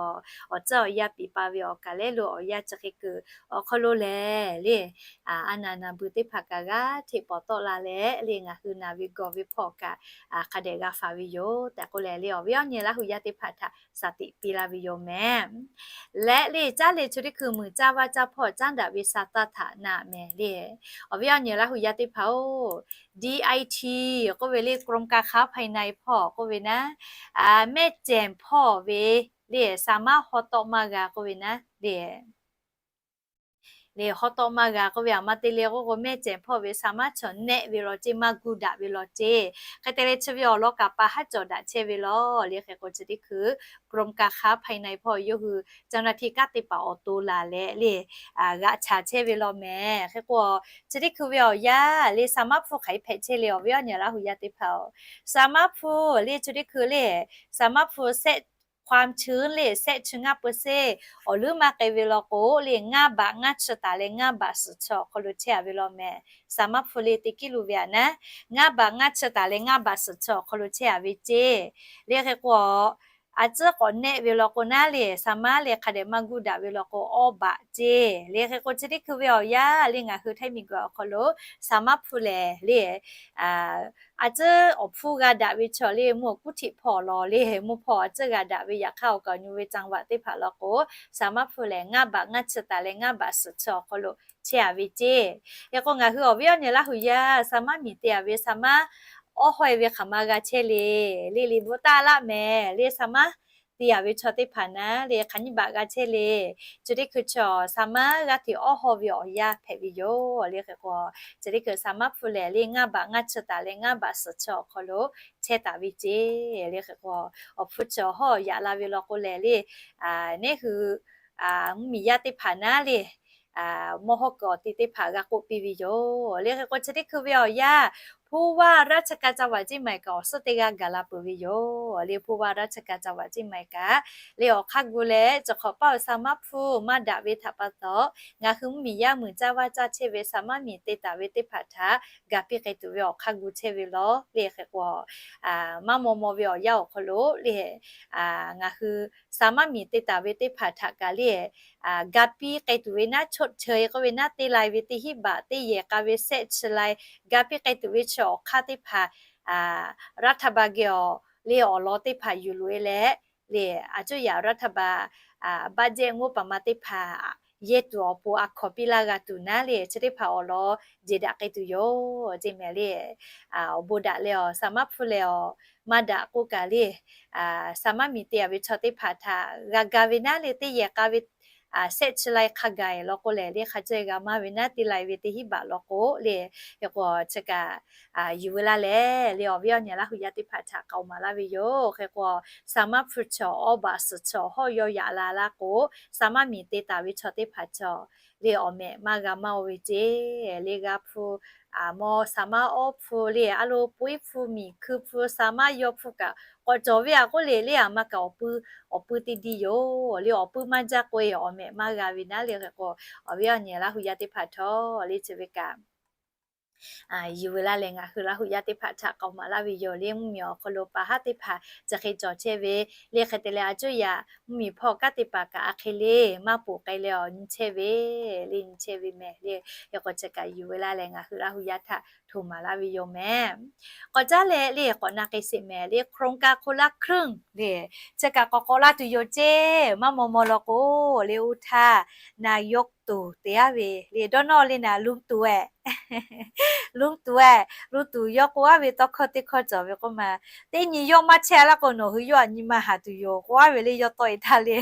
awˬ tcuhˉ awˬ yanˇ piˍ pa ve awˬ kaˍ lehˉ lo awˬ yanˇ chi hk'e kuiˬ awˬ hk'aw lo lehˬ le, a naˍ naˍ beuˬ teˇ hpaˍ kaꞈ g'aˇ hteꞈ pawˍ tawˆ la leh le ngaˬ hui naˬ ve gawˬ ve hpawˇ kaꞈ hk'a dehꞈ g'a faˍ ve yoˬ tehꞈ k'oˆ leh le awˬ viˉ awˬ nyi Laˇ hu yaˇ teˇ hpaˍ htaꞈ shaˍ tiꞈ piˇ laˇ ve yoˬ mehˍ. Leh le caˉ le chi teˇ hkui muiˬ caˇ vaˇ caˇ hpawˇ caˉ daꞈ ve sha taˇ htaꞈ na mehˍ le. Awˬ viˉ awˬ nyi Laˇ hu yaˇ teˇ hpaˍ-oˬ, D I T k'oˆ ve le กรมการค้าภายใน hpawˇ k'oˆ ve naˉ, mehˆ cehˬ hpawˇ ve le sa maˉ haw tawˆ maˇ g'a k'oˆ ve naˉ le le haw tawˆ maˇ g'a k'oˆ ve a ma te le k'oˆ k'o mehˆ cehˬ hpawˇ ve sa maˉ chaw nehˆ ve law ceˇ, maˇ guˇ daꞈ ve law ceˇ. Hk'e te leh chi ve awˬ lawn kaꞈ pa haˉ cawˬ daꞈ chehˇ ve law le. Hk'e k'o chi teˇ hkui กรมการค้าภายใน hpawˇ yawˇ hui เจ้าหน้าที่ kanˉ te paˍ awˬ to laˬ leh le g'aꞈ chaˍ chehˇ ve law mehˍ. Hk'e k'o chi teˇ hkui ve awˬ yanˇ le sa maˉ hpu hk'aˬ hk'e hpehꞈ chehˇ le awˬ viˉ awˬ nyi Laˇ hu yaˇ teˇ hpaˍ-oˬ, sa maˉ hpu le chi teˇ hkui le sa maˉ hpu sehˆ ความชื้น le sehˆ chi ngaˇ เปอร์เซ็นต์ awˬ leuˉ maˇ k'ai ve law k'o le ngaˇ baꞈ ngaˇ chi taˍ leh ngaˇ baꞈ suhˍ chi awˬ hk'aw lo chehˇ a ve law mehˍ. Sa maˉ hpu le te kiˉ lu ve aꞈ naˉ, ngaˇ baꞈ ngaˇ chi taˍ leh ngaˇ baꞈ suhˍ chi awˬ hk'aw lo chehˇ a ve ceˇ. Le hk'e k'o a tcuhˉ k'awꞈ nehˆ ve law k'o naˉ le sa maˉ le hk'a dehꞈ maˇ guˇ daꞈ ve law k'o awˇ baꞈ ceˇ. Le hk'e k'o chi teˇ hkui ve awˬ yanˇ le ngaˬ hui htaiˇ miˬguiˬ awˬ hk'aw lo sa maˉ hpu lehˬ le a tcuhˉ awˬ hpfuhˇ g'a daꞈ ve chaw le mvuhˇ awˬ kuˉ hteꞈ hpawˇ law le mvuhˇ hpawˇ a tcuhˉ g'a daꞈ ve yaꞈ hk'aˇ awˬ kaˍ awˬ nyu ve จังหวัด teˇ hpaˍ law k'o sa maˉ hpu lehˬ ngaˇ baꞈ ngaˇ chi taˍ leh ngaˇ baꞈ suhˍ chi awˬ hk'aw lo chehˇ a ve ceˇ. Hk'e k'o ngaˬ hui awˬ viˉ awˬ nyi Laˇ hu yaˇ sa maˉ miˬ te a ve sa maˉ awˇ haweh ve hk'aˬ ma g'a chehˇ le. Le liꞈ bvuhꞈ taˇ laˆ mehˍ le sa maˉ te yaꞈ ve chaw teˇ hpaˍ naˉ le hk'aˬ nyiˇ baꞈ g'a chehˇ le. Chi teˇ hkui chi awˬ saˍ maˉ g'aˇ hteꞈ awˇ haw ve awˬ yanˇ hpehꞈ ve yoˬ le. Hk'e k'o, chi teˇ hkui saˍ maˉ hpu lehˬ le ngaˇ baꞈ ngaˇ chi taˍ leh ngaˇ baꞈ suhˍ chi awˬ hk'aw lo chehˇ taˍ ve ceˇ le. Hk'e k'o, awˬ hpu chi awˬ hawˉ yaꞈ la ve law k'o lehˬ le, neˉ hui mvuhˇmiˬ yaˇ teˇ hpaˍ naˉ le mawˇ hawˉ kuiˬ awˬ ti teˇ hpaˍ g'a k'oˆ piˇ ve yoˬ le. Hk'e k'o, chi teˇ hkui ve awˬ yanˇ ผู้ว่าราชการจังหวัดเชียงใหม่ kaꞈ awˬ suhˉ teˇ g'aˇ gaˬ la peuˬ ve yoˬ le. ผู้ว่าราชการจังหวัดเชียงใหม่ kaꞈ le awˬ hk'aˇ gu leh, chi hk'awꞈ paˆ awˬ saˍ maˉ hpu maˇ daꞈ ve htaꞈ pa taw, ngaˬ hui mvuhˇmiˬ yaˇ muiˬ caˇ vaˇ caˇ chehˇ ve saˍ maˉ miˬ te taˍ ve teˇ hpaˍ htaꞈ ga piˇ k'ai tuˬ ve awˬ hk'aˇ gu chehˇ ve law le. Hk'e k'o, maˇ maw maw ve awˬ yanˇ awˬ hk'aw lo le ngaˬ hui saˍ maˉ miˬ te taˍ ve teˇ hpaˍ htaꞈ kaꞈ le ga piˇ k'ai tuˬ ve naˉ, ชดเชย k'oˆ ve naˉ, te lai ve teˇ hinˉ baꞈ teˇ yehˬ k'a ve sehˆ chi lai ga piˇ k'ai tuˬ ve chi awˬ hk'aˇ teˇ hpaˍ รัฐบาล geh awˬ le awˬ lawn teˇ hpaˍ yuˬ loꞈ e leh le, a cuˇ yaꞈ รัฐบาล budget งบประมาณ teˇ hpaˍ yehˇ tuˬ awˬ pon a hkawnˍ piˇ laˇ g'a tuˬ naˉ le, chi teˇ hpaˍ awˬ lawn jeˬ daꞈ k'ai tuˬ yoˬ ceˇ mehˍ le. Awˬ bon daꞈ leh awˬ saˍ maˉ hpu lehˬ awˬ maˇ daꞈ k'oˆ kaꞈ le, saˍ maˉ miˬ te a ve chaw teˇ hpaˍ htaꞈ g'a ga ve naˉ le teˇ yehˬ k'a ve sehˆ chi lai hk'a gaˬ law k'o lehˬ le hk'a ceh g'a maˇ ve naˉ, te lai ve teˇ hinˉ baꞈ law k'o le. Hk'e k'o, chi kaꞈ yuˬ ve laˇ lehˬ le awˬ viˉ awˬ nyi Laˇ hu yaˇ teˇ hpaˍ htaꞈ k'aoˍ maˍ laˇ ve yoˬ. Hk'e k'o, saˍ maˉ hpu chaw awˇ baꞈ suhˍ chaw hawˇ yaw yaꞈ la laˇ k'o, saˍ maˉ miˬ te taˍ ve chaw teˇ hpaˍ chaw le awˬ mehꞈ maˇ g'a maˇ oˇ ve ceˇ le. G'a hpu mawˇ saˍ maˉ awˇ hpu le a lo puiˉ hpu miˬ hkui hpu saˍ maˉ yaw hpu kaꞈ k'awꞈ cawˬ ve a k'oˆ le le a ma kaꞈ awˬ pui, awˬ pui teˇ diˇ yoˬ le. Awˬ pui maˇ jaˇ k'o e awˬ mehꞈ maˇ g'a ve naˉ le. Hk'e k'o, awˬ viˉ awˬ nyi Laˇ hu yaˇ teˇ hpaˍ htawˇ le chi ve kaꞈ yuˬ ve laˇ lehˬ ngaˬ hui Laˇ hu yaˇ teˇ hpaˍ htaꞈ k'aoˍ maˍ laˇ ve yoˬ le. Mvuhˇmiˬ awˬ hk'aw lo pa haˉ teˇ hpaˍ chi hk'e cawˬ chehˇ ve le. Hk'e te leh a cuˇ yaꞈ mvuhˇmiˬ hpawˇ kanˉ te paˍ kaꞈ a hk'e le maˇ poˬ k'ai leh awˬ nyi chehˇ ve le, nyi chehˇ ve mehˍ le. Hk'e k'o, chi kaꞈ yuˬ ve laˇ lehˬ ngaˬ hui Laˇ hu yaˇ htaꞈ htoꞈ maˍ laˇ ve yoˬ mehˍ. K'awꞈ caˉ leh le k'awꞈ na k'ai sheˍ mehˍ le โครงการคนละครึ่ง le, chi kaꞈ k'awꞈ k'awꞈ laˇ tuˬ yoˬ ceˇ. Maˇ maw maw law k'o le อุทา นายกตู่ te aˉ ve le dawˇ nawˇ le naˍ ลุงตู่ eh ลุงตู่ eh ลุงตู่ yawˇ k'oˆ aˉ ve tawˇ hkawˇ teˇ hkawˇ cawˬ ve k'oˆ ma, teˇ nyi yawˇ maˇ chehˇ laˇ k'o nawˬ hui yawˇ aꞈ nyi ma haˍ tuˬ yoˬ k'oˆ aˉ ve le yawˇ tawˆ e htaˇ le.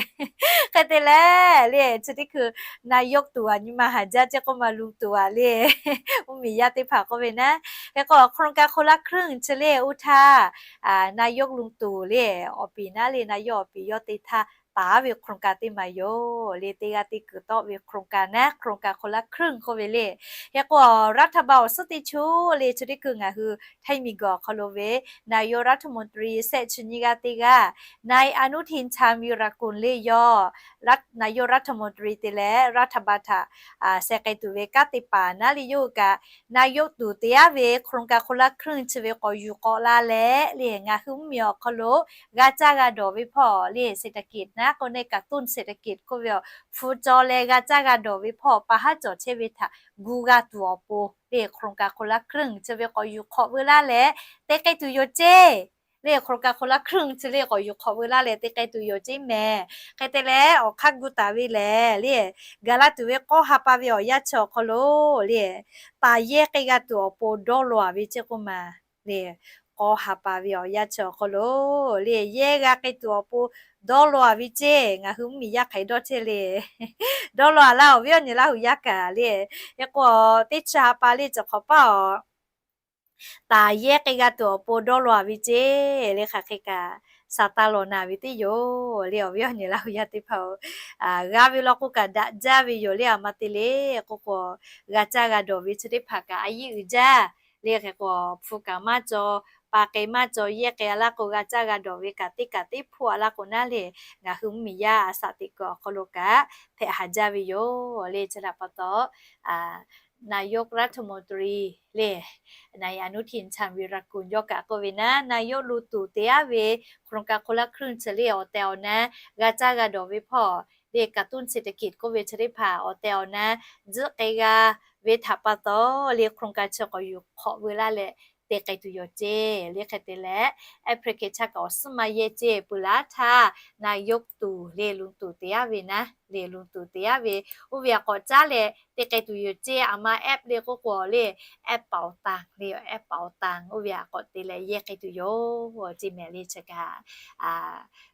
Hk'e te leh le chi teˇ hkui นายกตู่ aꞈ nyi ma haˍ jaˇ ceˇ k'oˆ ma ลุงตู่ aꞈ le mvuhˇmiˬ yaˇ teˇ hpaˍ k'oˆ ve naˉ. Hk'e k'o โครงการคนละครึ่ง chi le อุทา นายก ลุงตู่ le awˬ piˍ naˉ le นายก awˬ piˍ yawˇ te htaˇ taˍ ve โครงการ teˇ maˬ yoˬ le. Teˇ g'aˇ teˇ kuiˬ tawˆ ve โครงการ naˉ โครงการ คนละครึ่ง k'oˆ ve le. Hk'e k'o รัฐบาล awˬ suhˉ teˇ chu le chi teˇ hkui ngaˬ hui htaiˇ miˬguiˬ awˬ hk'aw lo ve นายกรัฐมนตรี sehˆ chi nyiˇ g'aˇ teˇ g'aˇ นาย อนุทิน ชาญวีรกูล le yawˇ นายกรัฐมนตรี te leh รัฐบาล htaꞈ sheh k'ai tuˬ ve kanˉ te paˍ naˉ le yawˇ hui kaꞈ นายกตู่ te aˉ ve โครงการคนละครึ่ง chi ve k'awꞈ yuˬ k'awꞈ la leh le ngaˬ hui mvuhˇmiˬ awˬ hk'aw lo g'a caˇ g'a dawˬ ve hpawˇ le เศรษฐกิจ naˉ k'o ne กระตุ้นเศรษฐกิจ k'oˆ ve awˬ hpu caw leh g'a caˇ g'a dawˬ ve hpawˇ pa haˉ cawˬ chehˇ ve htaꞈ gu g'a tuˬ awˬ pon le โครงการคนละครึ่ง chi ve k'awꞈ yuˬ hk'awꞈ veu laˇ leh te k'ai tuˬ yoˬ ceˇ. Le โครงการคนละครึ่ง chi le k'awꞈ yuˬ hk'awꞈ veu laˇ leh te k'ai tuˬ yoˬ ceˇ mehˍ. Hk'e te leh awˬ hk'aˇ gu taˍ ve lehˬ le, gaˬ la tuˬ ve k'awˇ ha pa ve awˬ yanˇ chi awˬ hk'aw lo le, taˍ yehˇ k'ai g'a tuˬ awˬ pon dawˇ law a ve ceˇ k'oˆ ma le, k'awˇ ha pa ve awˬ yanˇ chi awˬ hk'aw lo le yehˇ g'a k'ai tuˬ awˬ pon dawˇ law a ve ceˇ. Ngaˬ hui mvuhˇmiˬ yaˇ hk'aˬ hk'e dawˇ chehˇ le, dawˇ law a laˇ awˬ viˉ awˬ nyi Laˇ hu yaˇ kaꞈ le, hk'e k'o teˇ chi ha pa le cawˬ hk'awꞈ paˇ awˬ taˍ yehˇ k'ai g'a tuˬ awˬ pon dawˇ law a ve ceˇ le hk'aˬ hk'e kaꞈ shaˍ taˇ law na ve teˇ yoˬ le. Awˬ viˉ awˬ nyi Laˇ hu yaˇ teˇ hpaˍ-oˬ, g'a ve law k'o kaꞈ daꞈ jaˇ ve yoˬ le. A ma te le k'oˆ k'o, g'a caˇ g'a dawˬ ve chi teˇ hpaˍ kaꞈ a yiˉ uiˍ jaˇ le. Hk'e k'o hpu kaꞈ maˇ caw, pa k'ai maˇ caw, yehˇ k'ai a laˇ k'o g'a caˇ g'a dawˬ ve kaꞈ teˇ kaꞈ teˇ hpoˆ a laˇ k'o naˉ le, ngaˬ hui mvuhˇmiˬ yaˇ a shaꞈ teꞈ kuiˬ awˬ hk'aw lo kaꞈ hpehꞈ haˍ jaˇ ve yoˬ le. Chi htaꞈ pa taw นายกรัฐมนตรี le นาย อนุทิน ชาญวีรกูล yawˇ kaꞈ k'oˆ ve naˉ นายก ลุงตู่ te aˉ ve โครงการคนละครึ่ง chi le awˬ tehˬ awˬ na g'a caˇ g'a dawˬ ve hpawˇ le กระตุ้นเศรษฐกิจ k'oˆ ve chi teˇ hpaˍ awˬ tehˬ awˬ na tzuhˆ k'ai g'a ve htaꞈ pa taw le โครงการ chi k'awꞈ yuˬ hk'awꞈ veu laˇ leh te k'ai tuˬ yoˬ ceˇ. Le hk'e te leh, application kaꞈ awˬ suhˉ maˇ yehˇ ceˇ. Peuˬ laˇ htaˇ, na yawˇ tuˬ le luˬ tuˬ te yaˇ ve naˉ, le luˬ tuˬ te yaˇ ve, oˇ ve aꞈ k'awꞈ caˉ leh te k'ai tuˬ yoˬ ceˇ. Aˬ ma app le k'oˆ k'o le, app เป๋าตัง le, app เป๋าตัง oˇ ve aꞈ k'awꞈ te leh yehˇ k'ai tuˬ yoˬ ceˇ mehˍ le. Chi kaꞈ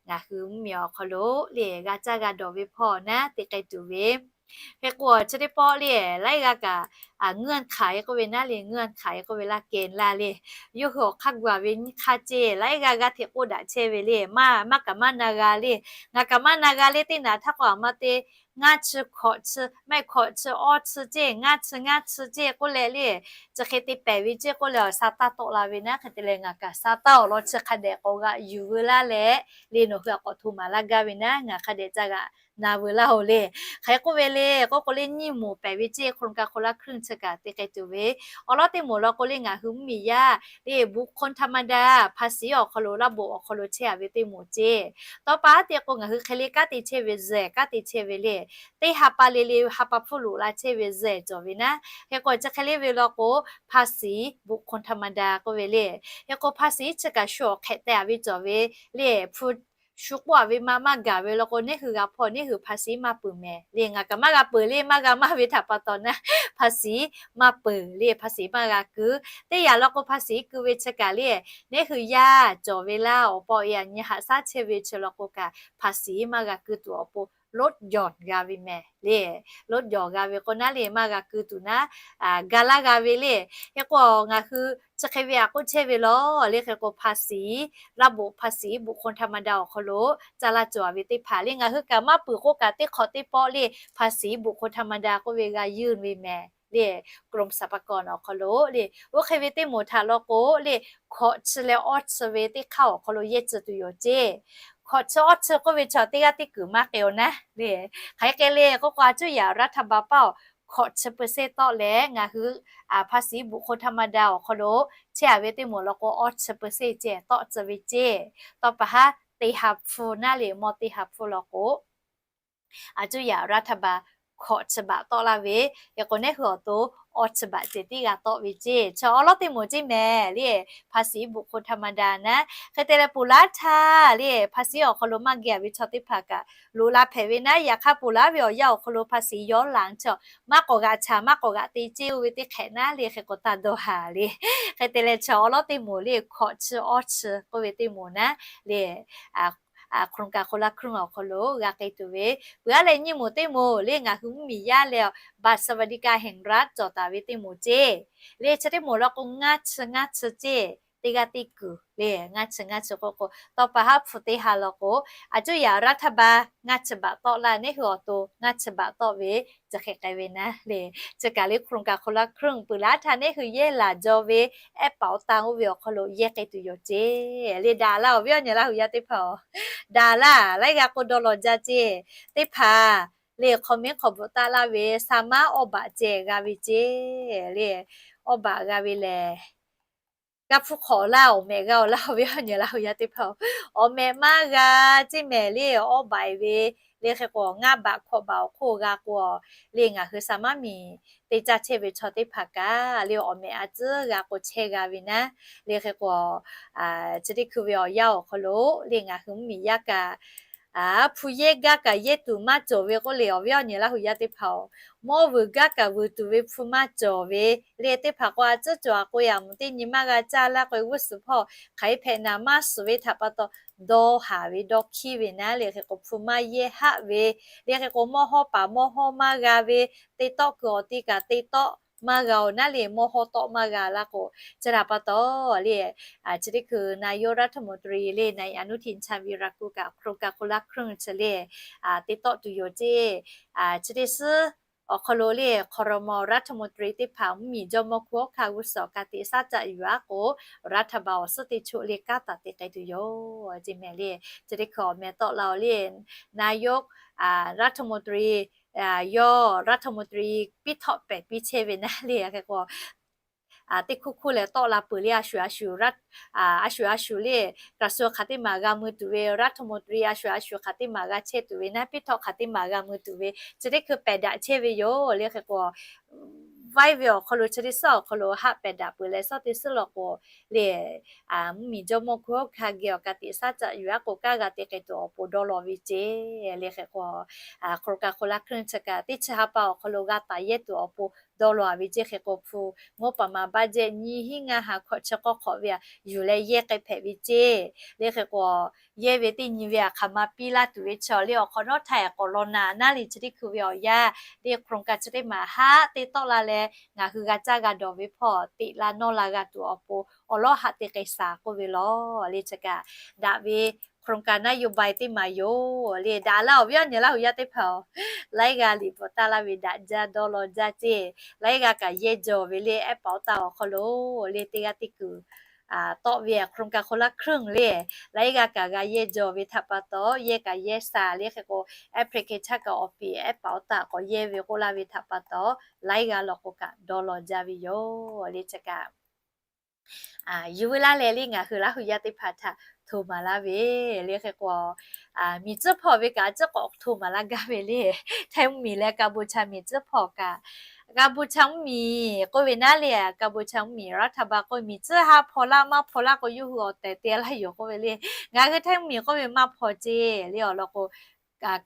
ngaˬ hui mvuhˇmiˬ awˬ hk'aw lo le g'a caˇ g'a dawˬ ve hpawˇ naˉ te k'ai tuˬ ve. Hk'e k'o, chi teˇ pawˆ le laiˉ g'aˇ kaꞈ เงื่อนไข k'oˆ ve naˉ le, เงื่อนไข k'oˆ ve laˇ kehˬ laˇ le, yawˇ hui awˬ hk'aˇ gu-a ve nyiˇ hk'aˇ ceˇ. Laiˉ g'aˇ g'aˇ hteꞈ k'oˆ daꞈ chehˇ ve le, maˇ maˇ kaꞈ maˇ na g'a le. Ngaˬ kaꞈ maˇ na g'a le teˇ naꞈ htaˇ k'o, aˬ ma te ngaˇ chi hkawꞈ chi, maˇ heˆ hkawꞈ chi awˇ chi ceˇ, ngaˇ chi ngaˇ chi ceˇ k'oˆ leh le, chi hk'e te pehˍ ve ceˇ k'oˆ leh awˬ sa taˇ tawˆ la ve naˉ. Hk'e te leh ngaˬ kaꞈ sa taˇ awˬ lawn chi hk'a dehꞈ k'awꞈ g'aꞈ yuˬ veu laˇ leh le, nawˬ hui aꞈ k'awꞈ hto maˍ laˇ gaˇ ve naˉ, ngaˬ hk'a dehꞈ ca g'aꞈ na veu laˇ-oˬ le. Hk'e k'oˆ ve le k'oˆ k'o le, nyiˇ moˍ pehˍ ve ceˇ, โครงการคนละครึ่ง chi kaꞈ te k'ai tuˬ ve. Awˬ lawn teˇ moˍ law k'o le, ngaˬ hui mvuhˇmiˬ yaˇ le บุคคลธรรมดา ภาษี awˬ hk'aw lo, laˇ boꞈ awˬ hk'aw lo chehˇ-a ve teˇ moˍ ceˇ. Tawˇ pa haˉ te k'o, ngaˬ hui hk'e le kanˉ te chehˇ ve zuhꞈ, kanˉ te chehˇ ve le, teˇ ha pa le le ha pa hpfuhˇ loꞈ la chehˇ ve zuhꞈ cawˬ ve naˉ. Hk'e k'o, chi hk'e le ve law k'o, ภาษี บุคคลธรรมดา k'oˆ ve le. Hk'e k'o, ภาษี chi kaꞈ shu awˬ hk'ehꞈ teh-a ve cawˬ ve le, hpu shu k'oˆ-a ve maˇ maˇ gaˬ ve law k'o, neˇ hui g'a hpawˇ neˇ hui ภาษี maˇ peuˬ mehˍ le. Ngaˬ kaꞈ maˇ g'a peuˬ le, maˇ g'a maˇ ve htaꞈ pa taw naˉ, ภาษี maˇ peuˬ le, ภาษี maˇ g'a ku. Teˇ yanˇ law k'o, ภาษี ku ve chi kaꞈ le, neˇ hui yaˇ cawˬ ve laˇ awˬ paw e a nyi haꞈ shaˉ chehˇ ve chi law k'o kaꞈ, ภาษี maˇ g'a ku tuˬ awˬ pon ลดหย่อน g'a ve mehˍ le. ลดหย่อน g'a ve k'o naˉ le, maˇ g'a ku tuˬ naˉ, ga laˇ g'a ve le. Hk'e k'o, ngaˬ hui chi hk'e ve aꞈ k'oˆ chehˇ ve law le. Hk'e k'o, ภาษี laˇ boꞈ ภาษี บุคคลธรรมดา awˬ hk'aw lo ca la cawˬ-a ve teˇ hpaˍ le, ngaˬ hui kaꞈ maˇ peuˬ k'oˆ kaꞈ, teˇ hk'awꞈ teˇ pawˆ le ภาษี บุคคลธรรมดา k'oˆ ve g'a yunˇ ve mehˍ le, กรมสรรพากร awˬ hk'aw lo le. Oˇ hk'e ve teˇ moˍ htaꞈ law k'o le, hkawꞈ chi leh awˇ chi ve teˇ hk'aˇ awˬ hk'aw lo yehˇ tcuh tuˬ yoˬ ceˇ. Hkawꞈ chi awˇ chi k'oˆ ve chaw teˇ g'aˇ teˇ kuiˬ maˇ k'ai-oˬ naˉ le. Hk'aˬ hk'e le k'oˆ k'o, a cuˇ yaꞈ รัฐบาล paˇ-oˬ, hkawꞈ chi เปอร์เซ็นต์ tawˆ leh ngaˬ hui ภาษี บุคคลธรรมดา awˬ hk'aw lo chehˇ-a ve teˇ moˍ law k'o, awˇ chi เปอร์เซ็นต์ ceh tawˆ tcuh ve ceˇ. Tawˇ pa haˉ teˇ ha hpu naˉ le, mawˇ teˇ ha hpu law k'o, a cuˇ yaꞈ รัฐบาล hkawꞈ chi baꞈ tawˆ laˇ ve, hk'e k'o, neˇ hui awˬ to awˇ chi baꞈ ceh tiˉ g'a tawˆ ve ceˇ. Chi awˉ lawˉ teˇ moˍ ceˇ mehˍ le, ภาษี บุคคลธรรมดา naˉ. Hk'e te leh, ponˬ laˉ htaˇ le, ภาษี awˬ hk'aw lo maˇ geh-a ve chaw teˇ hpaˍ kaꞈ loꞈ la hpehꞈ ve naˉ. Yaꞈ hk'aˇ, ponˬ laˉ ve awˬ yanˇ awˬ hk'aw lo ภาษีย้อนหลัง chi maˇ k'awꞈ g'aꞈ chaꞈ maˇ k'awꞈ g'aꞈ te ceˇ oˇ ve teˇ hk'ehꞈ naˉ le. Hk'e k'o, taˇ dawˇ haˍ le. Hk'e te leh, chi awˉ lawˉ teˇ moˍ le, hkawꞈ chi awˇ chi k'oˆ ve teˇ moˍ naˉ le, โครงการคนละครึ่ง awˬ hk'aw lo g'a k'ai tuˬ ve. Peuˬ aˉ leh, nyiˇ moˍ teˇ moˍ le, ngaˬ hui mvuhˇmiˬ yaˇ leh บัตรสวัสดิการแห่งรัฐ cawˬ taˍ ve teˇ moˍ ceˇ. Le chi teˇ moˍ law k'o, ngaˇ chi ngaˇ chi ceˇ, teˇ g'aˇ teˇ kuiˬ le, ngaˇ chi ngaˇ chi k'oˆ k'o, tawˇ pa haˉ hpu teˇ ha law k'o, a cuˇ yaꞈ รัฐบาล ngaˇ chi baꞈ tawˆ laˇ, neˇ hui awˬ to ngaˇ chi baꞈ tawˆ ve, chi hk'e k'ai ve naˉ le. Chi kaꞈ le, โครงการคนละครึ่ง peuˬ laˉ htaˇ neˇ hui yehˇ laˬ jaw ve แอปเป๋าตัง oˇ ve awˬ hk'aw lo yehˇ k'ai tuˬ yoˬ ceˇ. Le daꞈ laˇ-oˬ, awˬ viˉ awˬ nyi Laˇ huˍ yaˇ teˇ hpaˍ-oˬ, daꞈ laˇ. Laiˉ g'aˇ k'o dawˇ law jaˇ ceˇ. Teˇ hpaˍ le, hk'aw miˉ hk'aw bvuhꞈ taˆ laˇ ve, sa maˉ awˇ baꞈ ceh g'a ve ceˇ le. Awˇ baꞈ g'a ve lehˬ, g'a hpuˇ hk'awꞈ laˇ, awˬ mehꞈ g'a-oˬ laˇ, awˬ viˉ awˬ nyi Laˇ huˍ yaˇ teˇ hpaˍ-oˬ, awˬ mehꞈ maˇ g'a ceˇ mehˍ le. Awˇ baꞈ-e ve le, hk'e k'o, ngaˇ baꞈ hkawꞈ baꞈ awˬ hk'oˆ g'a k'o, le ngaˬ hui sa maˉ miˬ te caˇ chehˇ ve chaw teˇ hpaˍ kaꞈ le, awˬ mehꞈ a tcuhˉ g'a k'o chehˇ g'a ve naˉ. Le hk'e k'o, chi teˇ hkui ve awˬ yanˇ awˬ hk'aw lo le, ngaˬ hui mvuhˇmiˬ yaˇ kaꞈ, hpu yehˇ gaˇ kaꞈ yehˇ tuˬ maˇ cawˬ ve k'oˆ le, awˬ viˉ awˬ nyi Laˇ huˍ yaˇ teˇ hpaˍ-oˬ, mawˇ vuiˬ gaˇ kaꞈ vuiˬ tuˬ ve hpu maˇ cawˬ ve le. Teˇ hpaˍ k'o, a tcuhˉ cawˬ a k'o, yaꞈ mawˬ teˇ nyi maˇ g'a caˇ laˇ k'o, g'uˇ suhˍ hpawˇ hk'aˬ hk'e hpehꞈ naˍ maˇ suhˍ ve htaꞈ pa taw, dawˇ haˍ ve dawˇ hkiˉ ve naˉ le. Hk'e k'o, hpu maˇ yehˇ haˆ ve le. Hk'e k'o, mawˇ hawˇ paˍ mawˇ hawˇ maˇ g'a ve, te tawˆ kuiˬ awˬ ti kaꞈ te tawˆ maˇ g'a-oˬ naˉ le, mawˇ hawˇ tawˆ maˇ g'a laˇ k'o, chi htaꞈ pa taw le, chi teˇ hkui นายกรัฐมนตรี le, นายกอนุทิน ชาญวีรกูล kaꞈ โครงการคนละครึ่ง chi le te tawˆ tuˬ yoˬ ceˇ. Chi teˇ suhˉ awˬ hk'aw lo le, ครม. รัฐมนตรี teˇ hpaˍ mvuhˇmiˬ jawˇmawˇ hkunˉ hawˉ hkanˇ g'uˇ suhˍ awˬ ka tiꞈ shaˉ caˆ yuˬ-a k'o, รัฐบาล awˬ suhˉ teˇ choˆ le kanˉ taˍ te k'ai tuˬ yoˬ ceˇ mehˍ le. Chi teˇ hkui awˬ meh tawˆ la-oˬ le, นายกรัฐมนตรี yawˇ รัฐมนตรี piˇ htawˆ pehˍ piˇ chehˇ ve naˉ le. Hk'e k'o, teˇ hkuˇ hkuˇ lehˬ tawˆ la peuˬ le, a shuˍ a shuˍ, a shuˍ a shuˍ le, กระทรวง hk'aˬ teˇ maˬ g'a mui tuˬ ve, รัฐมนตรี a shuˍ a shuˍ hk'aˬ teˇ maˬ g'a chehˇ tuˬ ve naˉ, piˇ htawˆ hk'aˬ teˇ maˬ g'a mui tuˬ ve, chi teˇ hkui pehˬ daꞈ chehˇ ve yoˬ le. Hk'e k'o, vaiˇ ve awˬ hk'aw lo chi teˇ suhˉ awˬ hk'aw lo haˆ pehˬ daꞈ peuˬ leh suhˉ teˇ suhˉ law k'o, le, mvuhˇmiˬ jawˇmawˇ hk'aw hk'a geh awˬ ka tiꞈ shaˉ caꞈ yuˬ-a k'o, kanˉ g'a te k'ai tuˬ awˬ pon dawˇ law ve ceˇ. Le hk'e k'o, โครงการคนละครึ่ง chi kaꞈ teˇ chi ha pa awˬ hk'aw lo g'a taˍ yehˇ tuˬ awˬ pon dawˇ law-a ve ceˇ. Hk'e k'o hpu งบประมาณ budget nyiˇ hinˉ ngaˇ ha hkawꞈ chi k'awˇ hk'awꞈ ve a yuˬ leh yehˇ k'ai hpehꞈ ve ceˇ. Le hk'e k'o, yehˇ ve teˇ nyi ve a hk'aˬ ma piˇ laˇ tuˬ ve chaw le awˬ hk'awꞈ nawˉ htaˇ ehˉ k'awꞈ law naˍ naˉ le chi teˇ hkui ve awˬ yanˇ le โครงการ chi teˇ maˬ haˆ teˇ tawˆ la leh ngaˬ hui g'a caˇ g'a dawˬ ve hpawˇ teꞈ la nawˇ la g'a tuˬ awˬ pon awˬ lawˉ haˆ te k'ai shaˍ k'oˆ ve lawˬ. Le chi kaꞈ daꞈ ve โครงการ นโยบาย teˇ maˬ yoˬ. Le daꞈ laˇ awˬ viˉ awˬ nyi Laˇ huˍ yaˇ teˇ hpaˍ-oˬ, laiˉ g'aˇ liꞈ bvuhꞈ taˍ laˇ ve daꞈ jaˇ dawˇ law jaˇ ceˇ. Laiˉ g'aˇ kaꞈ yehˇ jaw ve le ehˉ paˍ awˬ taˆ awˬ hk'aw lo le teˇ g'aˇ teˇ kuiˬ tawˆ ve a โครงการ คนละครึ่ง le laiˉ g'aˇ kaꞈ g'a yehˇ jaw ve htaꞈ pa taw, yehˇ kaꞈ yehˇ shaˍ le hk'e k'o, application kaꞈ awˬ piˍ ehˉ paˍ awˬ taˆ k'awꞈ yehˇ ve k'oˆ laˇ ve htaꞈ pa taw, laiˉ g'aˇ law k'o kaꞈ dawˇ law jaˇ ve yoˬ. Le chi kaꞈ yuˬ ve laˇ leh le ngaˬ hui Laˇ huˍ yaˇ teˇ hpaˍ htaꞈ hto maˍ laˇ ve le hk'e k'o, miˬ tcuhˉ hpawˇ ve kaꞈ a ciˉ k'awꞈ hto maˍ laˇ gaˇ ve le. Htaiˇ mvuhˇmiˬ leh Kaˍboˍshaˍ miˬ tcuhˉ hpawˇ kaꞈ, Kaˍboˍshaˍ mvuhˇmiˬ k'oˆ ve naˉ le, Kaˍboˍshaˍ mvuhˇmiˬ รัฐบาล k'oˆ ve miˬ tcuhˉ ha hpaw laˇ maˇ hpaw laˇ k'o yawˇ hui awˬ tehˬ te laˇ yoˬ k'oˆ ve le. Ngaˬ hui Htaiˇ mvuhˇmiˬ k'oˆ ve maˇ hpaw ceˇ le awˬ lawn k'o,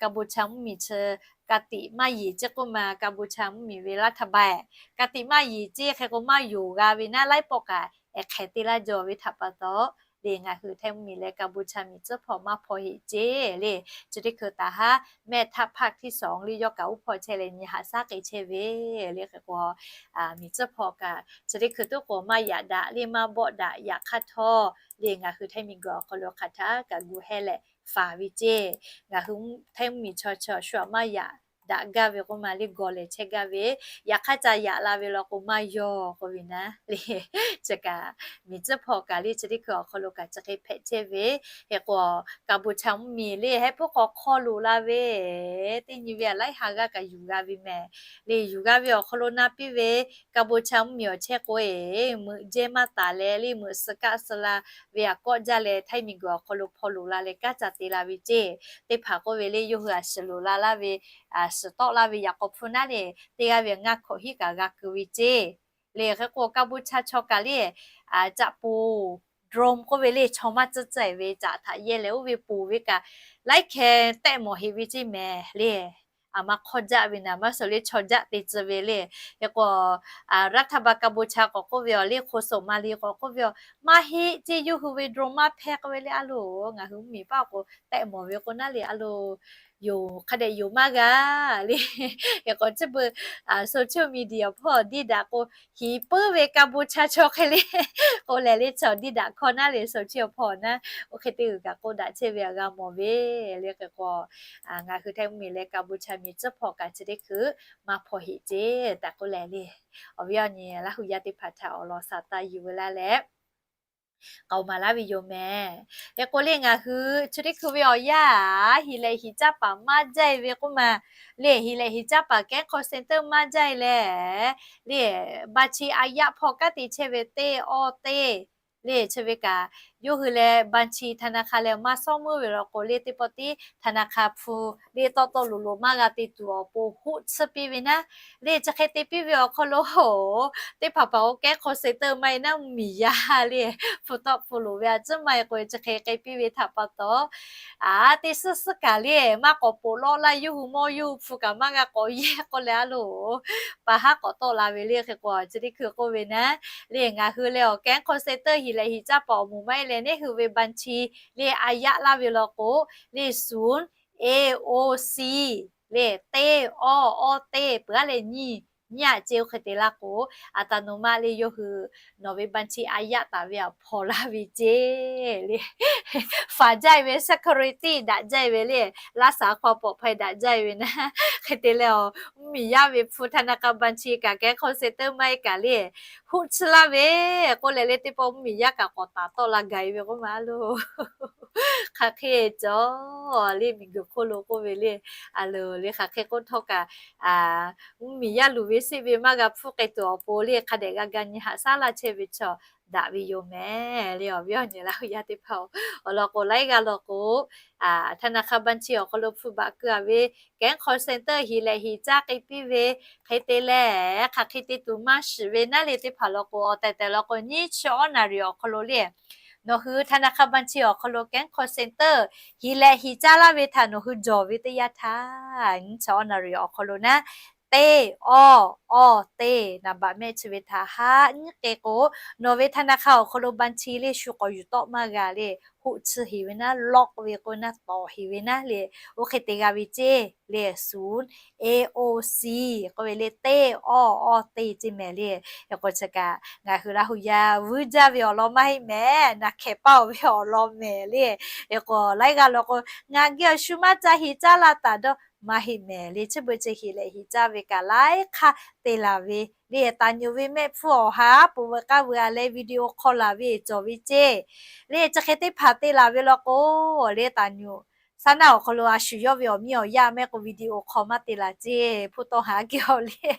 Kaˍboˍshaˍ mvuhˇmiˬ chi ka tiꞈ maˇ yeˬ ceˇ k'oˆ ma, Kaˍboˍshaˍ mvuhˇmiˬ ve รัฐบาล ka tiꞈ maˇ yeˬ ceˇ hk'e k'o maˇ yonˍ g'a ve naˉ laiˉ pawˆ kaꞈ ehˉ hk'e te laˇ jaw ve htaꞈ pa taw, le ngaˬ hui Htaiˇ mvuhˇmiˬ leh Kaˍboˍshaˍ miˬ tcuhˉ hpawˇ maˇ hpaw heˆ ceˇ le. Chi teˇ hkui taˍ haˉ mehˆ htaˇ ภาคที่สอง le yawˇ kaꞈ uˉ hpawˇ chehˇ leh nyi haꞈ shaˉ k'ai chehˇ ve le hk'e k'o, miˬ tcuhˉ hpawˇ kaꞈ chi teˇ hkui tuˉ k'o maˇ yaꞈ daꞈ le maˇ bawˆ daꞈ yaꞈ hk'aˇ htawˇ, le ngaˬ hui Htaiˇ miˬguiˬ awˬ hk'aw lo hk'aˬ htaˇ kaꞈ gu heh leh faˍ ve ceˇ. Ngaˬ hui Htaiˇ mvuhˇmiˬ chaw chaw shu aꞈ maˇ yaꞈ daꞈ gaˇ ve k'oˆ ma le gawˬ lehˬ chehˇ gaˇ ve, yaꞈ hk'aˇ ca yaꞈ la ve law k'o maˇ yawˇ k'oˆ ve naˉ le. Chi kaꞈ miˬ tcuhˉ hpawˇ kaꞈ le chi teˇ hkui awˬ hk'aw lo kaꞈ chi hk'e hpehꞈ chehˇ ve, hk'e k'o Kaˍboˍshaˍ mvuhˇmiˬ le heh puiˉ k'awꞈ hk'aw loꞈ la ve teˇ nyi ve a laiˉ ha g'aˇ kaꞈ yuˬ g'a ve mehˍ. Le yuˬ g'a ve awˬ hk'aw lo na piˇ ve Kaˍboˍshaˍ mvuhˇmiˬ awˬ chehˇ k'o e meuꞈ jehˇ maˇ taˍ leh le meuꞈ suh kaˆ suh la ve a kawˆ jaˇ leh Htaiˇ miˬguiˬ awˬ hk'aw lo hpaw loꞈ la leh kanˉ ca te la ve ceˇ. Teˇ hpaˍ k'oˆ ve le yawˇ hui a shiˍ loꞈ la laˇ ve, shiˍ tawˆ laˇ ve yaꞈ k'aw hpu naˉ le teˇ g'aˇ ve ngaˇ hkawꞈ hiˉ kaꞈ g'a keu ve ceˇ. Le hk'e k'o Kaˍboˍshaˍ chaw kaꞈ le caꞈ poˍ drone k'oˆ ve le chaw maˇ tcuhˇ tcuhˇ ve caꞈ htaꞈ yehˇ leh oˇ ve poˍ ve kaꞈ laiˉ hkeh tehˆ mawˬ heꞈ ve ceˇ mehˍ le. Aˬ ma hk'awˇ jaˆ ve naˍ maˇ suh le chaw jaˆ te tcuh ve le. Hk'e k'o รัฐบาล Kaˍboˍshaˍ k'awꞈ k'oˆ ve aˬ le โฆษก Mali k'awꞈ k'oˆ ve aˬ maˇ heˆ ceˇ yawˇ hui ve drone maˇ hpehˇ k'oˆ ve le a loˬ. Ngaˬ hui mvuhˇmiˬ paˆ k'o tehˆ mawˬ ve k'o naˉ le a loˬ, yoˬ hk'a dehꞈ yoˬ maˇ g'a le. Hk'e k'o chi beuꞈ social media hpawˇ diˇ daꞈ k'o hiˍ puiˉ ve Kaˍboˍshaˍ chaw hk'e le k'oˆ leh le chaw diˇ daꞈ hkawˇ naˉ le social hpawˇ naˉ oˇ hk'e te g'uiˬ kaꞈ k'oˆ daꞈ chehˇ ve a g'a mawˬ ve le. Hk'e k'o ngaˬ hui Htaiˇ mvuhˇmiˬ leh Kaˍboˍshaˍ miˬ tcuhˉ hpawˇ kaꞈ chi teˇ hkui maˇ hpaw heˆ ceˇ tehꞈ k'oˆ leh le, awˬ viˉ awˬ nyi Laˇ huˍ yaˇ teˇ hpaˍ htaꞈ awˬ lawn shaˍ taˇ yuˬ ve laˇ leh k'aoˍ maˍ laˇ ve yoˬ mehˍ. Hk'e k'o le ngaˬ hui chi teˇ hkui ve awˬ yanˇ hiˍ lehˬ hiˍ caˇ paˍ maˇ jaˇ e ve k'oˆ ma, le hiˍ lehˬ hiˍ caˇ paˍ kehˉ hk'aw seh teˇ maˇ jaˇ e leh, le บัญชีอายัด hpawˇ kanˉ te chehˇ ve teˇ awˇ teˇ le chi ve kaꞈ yawˇ hui leh บัญชีธนาคาร leh maˇ sawˉ meuˇ ve law k'o le teˇ pawˆ tiˉ ธนาคาร hpu le tawˆ tawˆ loꞈ loꞈ maˇ g'a te tuˬ awˬ pon hoˆ tsuhˇ piˇ ve naˉ, le chi hk'e te piˇ ve awˬ hk'aw lo teˇ hpaˍ hpaˍ k'o kehˉ hk'aw seh teˇ maˇ e naˉ mvuhˇmiˬ yaˇ le hpu tawˆ hpu loꞈ ve a ciˉ maˇ e k'o chi hk'e k'ai piˇ ve htaꞈ pa taw, a teˇ suhˉ suhˉ kaꞈ le maˇ k'awꞈ poˬ lawˆ laˇ yawˇ hui mawˇ yawˇ hui hpu kaꞈ maˇ g'a k'awꞈ yehˇ k'oˆ leh a loˬ, pa haˉ k'awꞈ tawˆ la ve le. Hk'e k'o chi teˇ hkui k'oˆ ve naˉ, le ngaˬ hui leh awˬ kehˉ hk'aw seh teˇ hiˍ lehˬ hiˍ caˇ paˍ awˬ moˍ maˇ e leh neˇ hui ve บัญชี le a yaˆ laˇ ve law k'o, le ศูนย์ A O C le teˇ awˇ awˇ teˇ peuˬ aˉ leh nyiˇ nyiˇ aꞈ ceˇ oˇ hk'e te laˇ k'o, a taˍ nawˬ maˇ le yawˇ hui nawˬ ve บัญชี a yaˆ taˍ ve aꞈ hpaw laˇ ve ceˇ le. Faˍ jaˇ e ve security daꞈ jaˇ e ve le, laˇ shaˍ hk'aw pawꞈ hpaw daꞈ jaˇ e ve naˉ, hk'e te leh awˬ mvuhˇmiˬ yaˇ ve hpu ธนาคาร บัญชี kaꞈ kehˉ hk'aw seh teˇ maˇ e kaꞈ le hoˆ tsuhˇ laˇ ve k'oˆ leh le teˇ pawˆ mvuhˇmiˬ yaˇ kaꞈ k'awꞈ taˍ tawˆ la gaˬ e ve k'oˆ ma a loˬ. Hk'aˬ hk'e cawˬ le miˬguiˬ hk'oˆ lo k'oˆ ve le, a loˬ le hk'aˬ hk'e k'oˆ htawˇ kaꞈ mvuhˇmiˬ yaˇ luˬ ve siˆ ve maˇ g'a hpuˇ k'ai tuˬ awˬ pon le hk'a dehꞈ g'a ga nyi haꞈ shaˉ laˇ chehˇ ve chaw daꞈ ve yoˬ mehˍ le. Awˬ viˉ awˬ nyi Laˇ huˍ yaˇ teˇ hpaˍ-oˬ, awˬ lawn k'o laiˉ g'aˇ law k'o, ธนาคารบัญชี awˬ hk'aw lo hpu baꞈ keu-a ve แก๊ง call center hiˍ lehꞈ hiˍ caˇ k'ai piˇ ve hk'e te leh, hk'aˬ hk'e te tuˬ maˇ shiˍ ve naˉ le teˇ hpaˍ law k'o, awˬ tehˬ tehˬ law k'o nyiˇ chi awˉ naˍ riˍ awˬ hk'aw lo le, nawˬ hui ธนาคารบัญชี awˬ hk'aw lo แก๊ง call center hiˍ lehꞈ hiˍ caˇ laˇ ve htaꞈ nawˬ hui jawˬ ve teˇ yanˇ htaˇ, nyiˇ chi awˉ naˍ riˍ awˬ hk'aw lo naˉ, teˇ awˇ awˇ teˇ naˍ baꞈ mehˆ chi ve htaꞈ haˆ nyiˉ k'e k'o, nawˬ ve ธนาคาร awˬ hk'aw lo บัญชี le shu k'awꞈ yuˬ tawˆ maˇ g'a le, hoꞈ chi hiˍ ve naˉ, lock ve k'o naˉ, tawˍ hiˍ ve naˉ le, oˇ hk'e te g'a ve ceˇ le, ศูนย์ เอ โอ ซี k'oˆ ve le, teˇ awˇ awˇ teˇ ceˇ mehˍ le. Hk'e k'o chi kaꞈ ngaˬ hui Laˇ huˍ yaˇ vuiˇ jaˇ ve awˬ lawn maˇ heˆ mehˍ, naˬ hkehˍ paˇ-oˬ ve awˬ lawn mehˍ le. Hk'e k'o laiˉ g'aˇ law k'o, ngaˬ geh awˬ shu maˇ ca hiˍ caˇ la taˍ dawˇ maˇ heˆ mehˍ le. Chi beuꞈ chi hiˍ lehꞈ hiˍ caˇ ve kaꞈ laiˉ hk'aˇ te laˬ ve le. Taˍ nyuꞈ ve mehˆ hpfuhˇ awˬ ha po veu k'aˇ veu-a leh video call laˬ ve cawˬ ve ceˇ le. Chi hk'e teˇ hpaˍ te laˬ ve law k'o le, taˍ nyuꞈ saˉ naˆ awˬ hk'aw lo a shu yawˇ ve awˬ miˇ awˬ yaˇ mehˆ k'o video call maˇ te laˬ ceˇ, hpu tawˇ haˍ geh-oˬ le.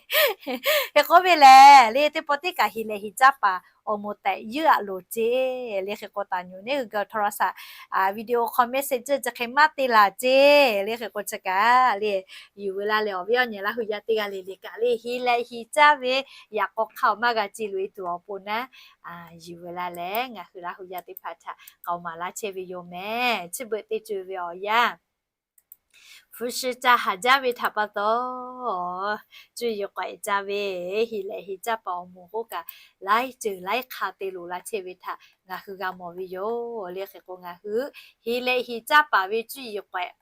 Hk'e k'oˆ ve lehˬ le, teˇ pawˆ teˇ kaꞈ hiˍ lehꞈ hiˍ caˇ paˍ awˬ moˍ tehꞈ yuˇ aꞈ loˍ ceˇ le. Hk'e k'o taˍ nyuꞈ neˉ hui geh โทรศัพท์ video call message chi hk'e maˇ te laˬ ceˇ le. Hk'e k'o chi kaꞈ le, yuˬ ve laˇ leh awˬ viˉ awˬ nyi Laˇ huˍ yaˇ teˇ g'aˇ le le kaꞈ le hiˍ lehꞈ hiˍ caˇ ve yaꞈ k'aw hk'aˇ-oˬ maˇ g'a ce loꞈ-e tuˬ awˬ pon naˉ, yuˬ ve laˇ leh ngaˬ hui Laˇ huˍ yaˇ teˇ hpaˍ htaꞈ k'aoˍ maˍ laˇ chehˇ ve yoˬ mehˍ. Chi beuꞈ teˇ ceuˬ ve awˬ yanˇ, hpu shi ca haˍ jaˇ ve htaꞈ pa taw, cuˇ yiˍ k'awehꞈ ca ve hiˍ lehꞈ hiˍ caˇ paˍ awˬ moˍ k'oˆ kaꞈ laiˉ ceuˬ laiˉ hk'a te loꞈ la chehˇ ve htaꞈ ngaˬ hui g'a mawˬ ve yoˬ le. Hk'e k'o ngaˬ hui hiˍ lehꞈ hiˍ caˇ paˍ ve cuˇ yiˍ k'awehꞈ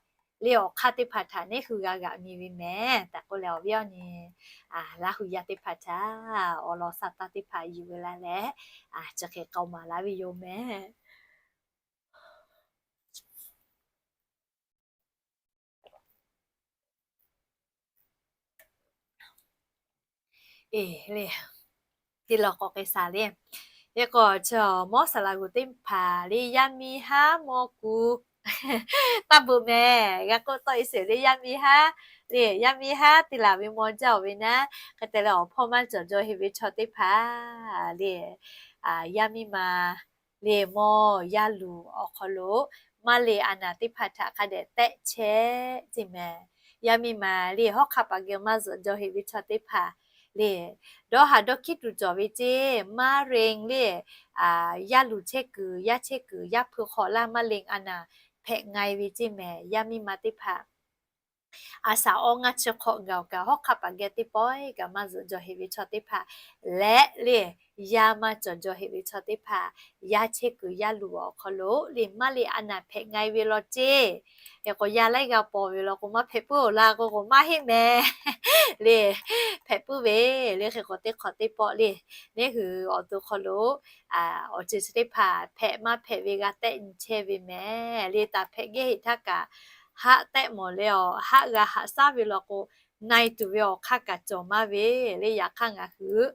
le awˬ hk'aˇ teˇ hpaˍ htaꞈ neˉ hui g'a g'aꞈ nyi ve mehˍ tehꞈ k'oˆ leh awˬ viˉ awˬ nyi Laˇ huˍ yaˇ teˇ hpaˍ htaꞈ awˬ lawn sha taˇ teˇ hpaˍ yuˬ ve laˇ leh, chi hk'e k'aoˍ maˍ laˇ ve yoˬ mehˍ. Eˬ le, teˇ lawˬ k'awꞈ k'ai shaˍ le. Hk'e k'o chi mawˇ saˍ laꞈ g'uˬ teˇ hpaˍ le yaˇ miˇ haˉ mawˇ kuˬ taˇ beuꞈ mehˍ. G'a k'oˆ tawˆ-e sheˍ le yaˇ miˇ haˉ le, yaˇ miˇ haˉ te laˬ ve maw jaˇ-oˬ ve naˉ, hk'e te leh awˬ hpawˇ maˇ cawˬ jaw heꞈ ve chaw teˇ hpaˍ le, yaˇ miˇ ma le mawˇ yaˇ luˬ awˬ hk'aw lo maˇ le a naˍ teˇ hpaˍ htaꞈ hk'a dehꞈ tehˆ chehˇ ceˇ mehˍ. Yaˇ miˇ ma le hawˉ hk'aˇ paˍ geh maˇ zuhꞈ jaw heꞈ ve chaw teˇ hpaˍ le, dawˇ haˍ dawˇ hkiˉ tuˬ cawˬ ve ceˇ, maˇ reˇ le, yaˇ luˬ chehˇ kuiˬ, yaˇ chehˇ kuiˬ, yaˇ hpu hk'awꞈ laˇ maˇ le a naˍ hpehꞈ nga-e ve ceˇ mehˍ. Yaˇ miˇ ma teˇ hpaˍ a shaˍ awˇ ngaˇ chi hk'awꞈ gaˬ-oˬ kaꞈ hawˉ hk'aˇ paˍ geh teˇ pawehˇ kaꞈ maˇ zuhꞈ jaw heꞈ ve chaw teˇ hpaˍ leh le, yaˇ maˇ cawˬ jaw heꞈ ve chaw teˇ hpaˍ, yaˇ chehˇ kuiˬ yaˇ luˬ awˬ hk'aw lo le maˇ le a naˍ hpehꞈ nga-e ve law ceˇ. Hk'e k'o yaˇ laiˉ g'a paw ve law k'o maˇ hpehꞈ puiˉ-oˬ laˇ k'o k'o maˇ heˆ mehˍ le, hpehꞈ puiˉ ve le. Hk'e k'o teˇ hk'awꞈ teˇ pawˆ le, neˉ hui awˬ to hk'aw lo awˬ ceuˬ chi teˇ hpaˍ hpehꞈ maˇ hpehꞈ ve g'a tehˆ nyi chehˇ ve mehˍ le. Taˍ hpehꞈ gehˇ heꞈ htaˇ kaꞈ haˆ tehˆ mawˬ leh awˬ haˆ g'a haꞈ shaˉ ve law k'o, na-e tuˬ ve awˬ hk'aˇ kaꞈ cawˬ maˇ ve le. Yaꞈ hk'aˇ ngaˬ hui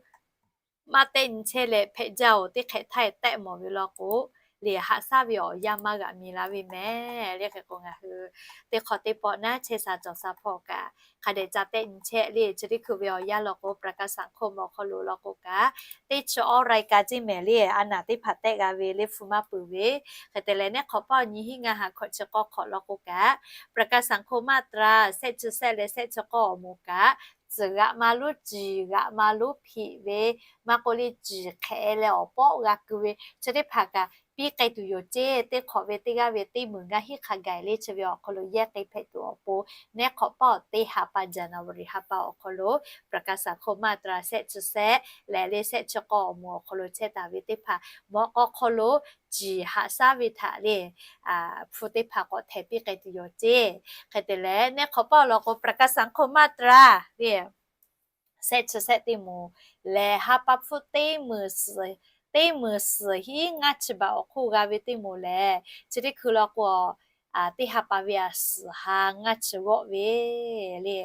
maˇ tehˆ nyi chehˇ leh hpehꞈ jaˇ-oˬ, teˇ hk'ehꞈ htaˇ-e tehˆ mawˬ ve law k'o le, haꞈ shaˉ ve awˬ yanˇ maˇ g'aꞈ mi laˇ ve mehˍ le. Hk'e k'o ngaˬ hui teˇ hk'awꞈ teˇ pawˆ naˉ chehˇ sha cawˬ sha hpawˇ kaꞈ hk'a dehꞈ ca tehˆ nyi chehˇ le. Chi teˇ hkui ve awˬ yanˇ law k'o ประกันสังคม awˬ hk'aw lo law k'o kaꞈ teˇ chi awˇ รายการ ceˇ mehˍ le, a naˍ teˇ hpaˍ tehˆ g'a ve le hpu maˇ peuˬ ve. Hk'e te leh neˉ hk'awꞈ paˇ awˬ nyi hiˉ ngaˇ ha hkawꞈ chi k'awˇ hk'awꞈ law k'o kaꞈ ประกันสังคม มาตรา shehˆ chi shehˆ leh shehˆ chi k'awˇ awˬ moˍ kaꞈ, tcuhˬ g'aꞈ ma lonˉ ciˍ g'aꞈ ma lonˉ hpiꞈ ve, maˇ k'oˆ le ciˍ hk'ehꞈ leh awˬ pawˆ g'a keu ve chi teˇ hpaˍ kaꞈ piˇ k'ai tuˬ yoˬ ceˇ. Teˇ hk'awꞈ ve teˇ g'aˇ ve teˇ meunˍ ngaˇ hinˉ hk'a gaˬ le chi ve awˬ hk'aw lo yehˇ k'ai hpehꞈ tuˬ awˬ pon, neˉ hk'awꞈ paˇ awˬ teˇ ha pa January ha pa awˬ hk'aw lo ประกันสังคม มาตรา shehˆ chi shehˆ leh le shehˆ chi k'awˇ awˬ moˍ awˬ hk'aw lo chehˇ taˍ ve teˇ hpaˍ mawꞈ k'aw hk'aw lo ciˍ haꞈ shaˉ ve htaꞈ le hpu teˇ hpaˍ k'awꞈ htehˍ piˇ k'ai tuˬ yoˬ ceˇ. Hk'e te leh neˉ hk'awꞈ paˇ awˬ lawn k'o ประกันสังคม มาตรา le shehˆ chi shehˆ teˇ moˍ lehˬ, ha pa hpfuhˇ teˇ meunˍ suhˍ, teˇ meunˍ suhˍ hiˉ ngaˇ chi baꞈ awˬ hk'oˆ g'a ve teˇ moˍ lehˬ, chi teˇ hkui law k'o, teˇ ha pa ve suhˍ ha ngaˇ chi g'awˆ ve le,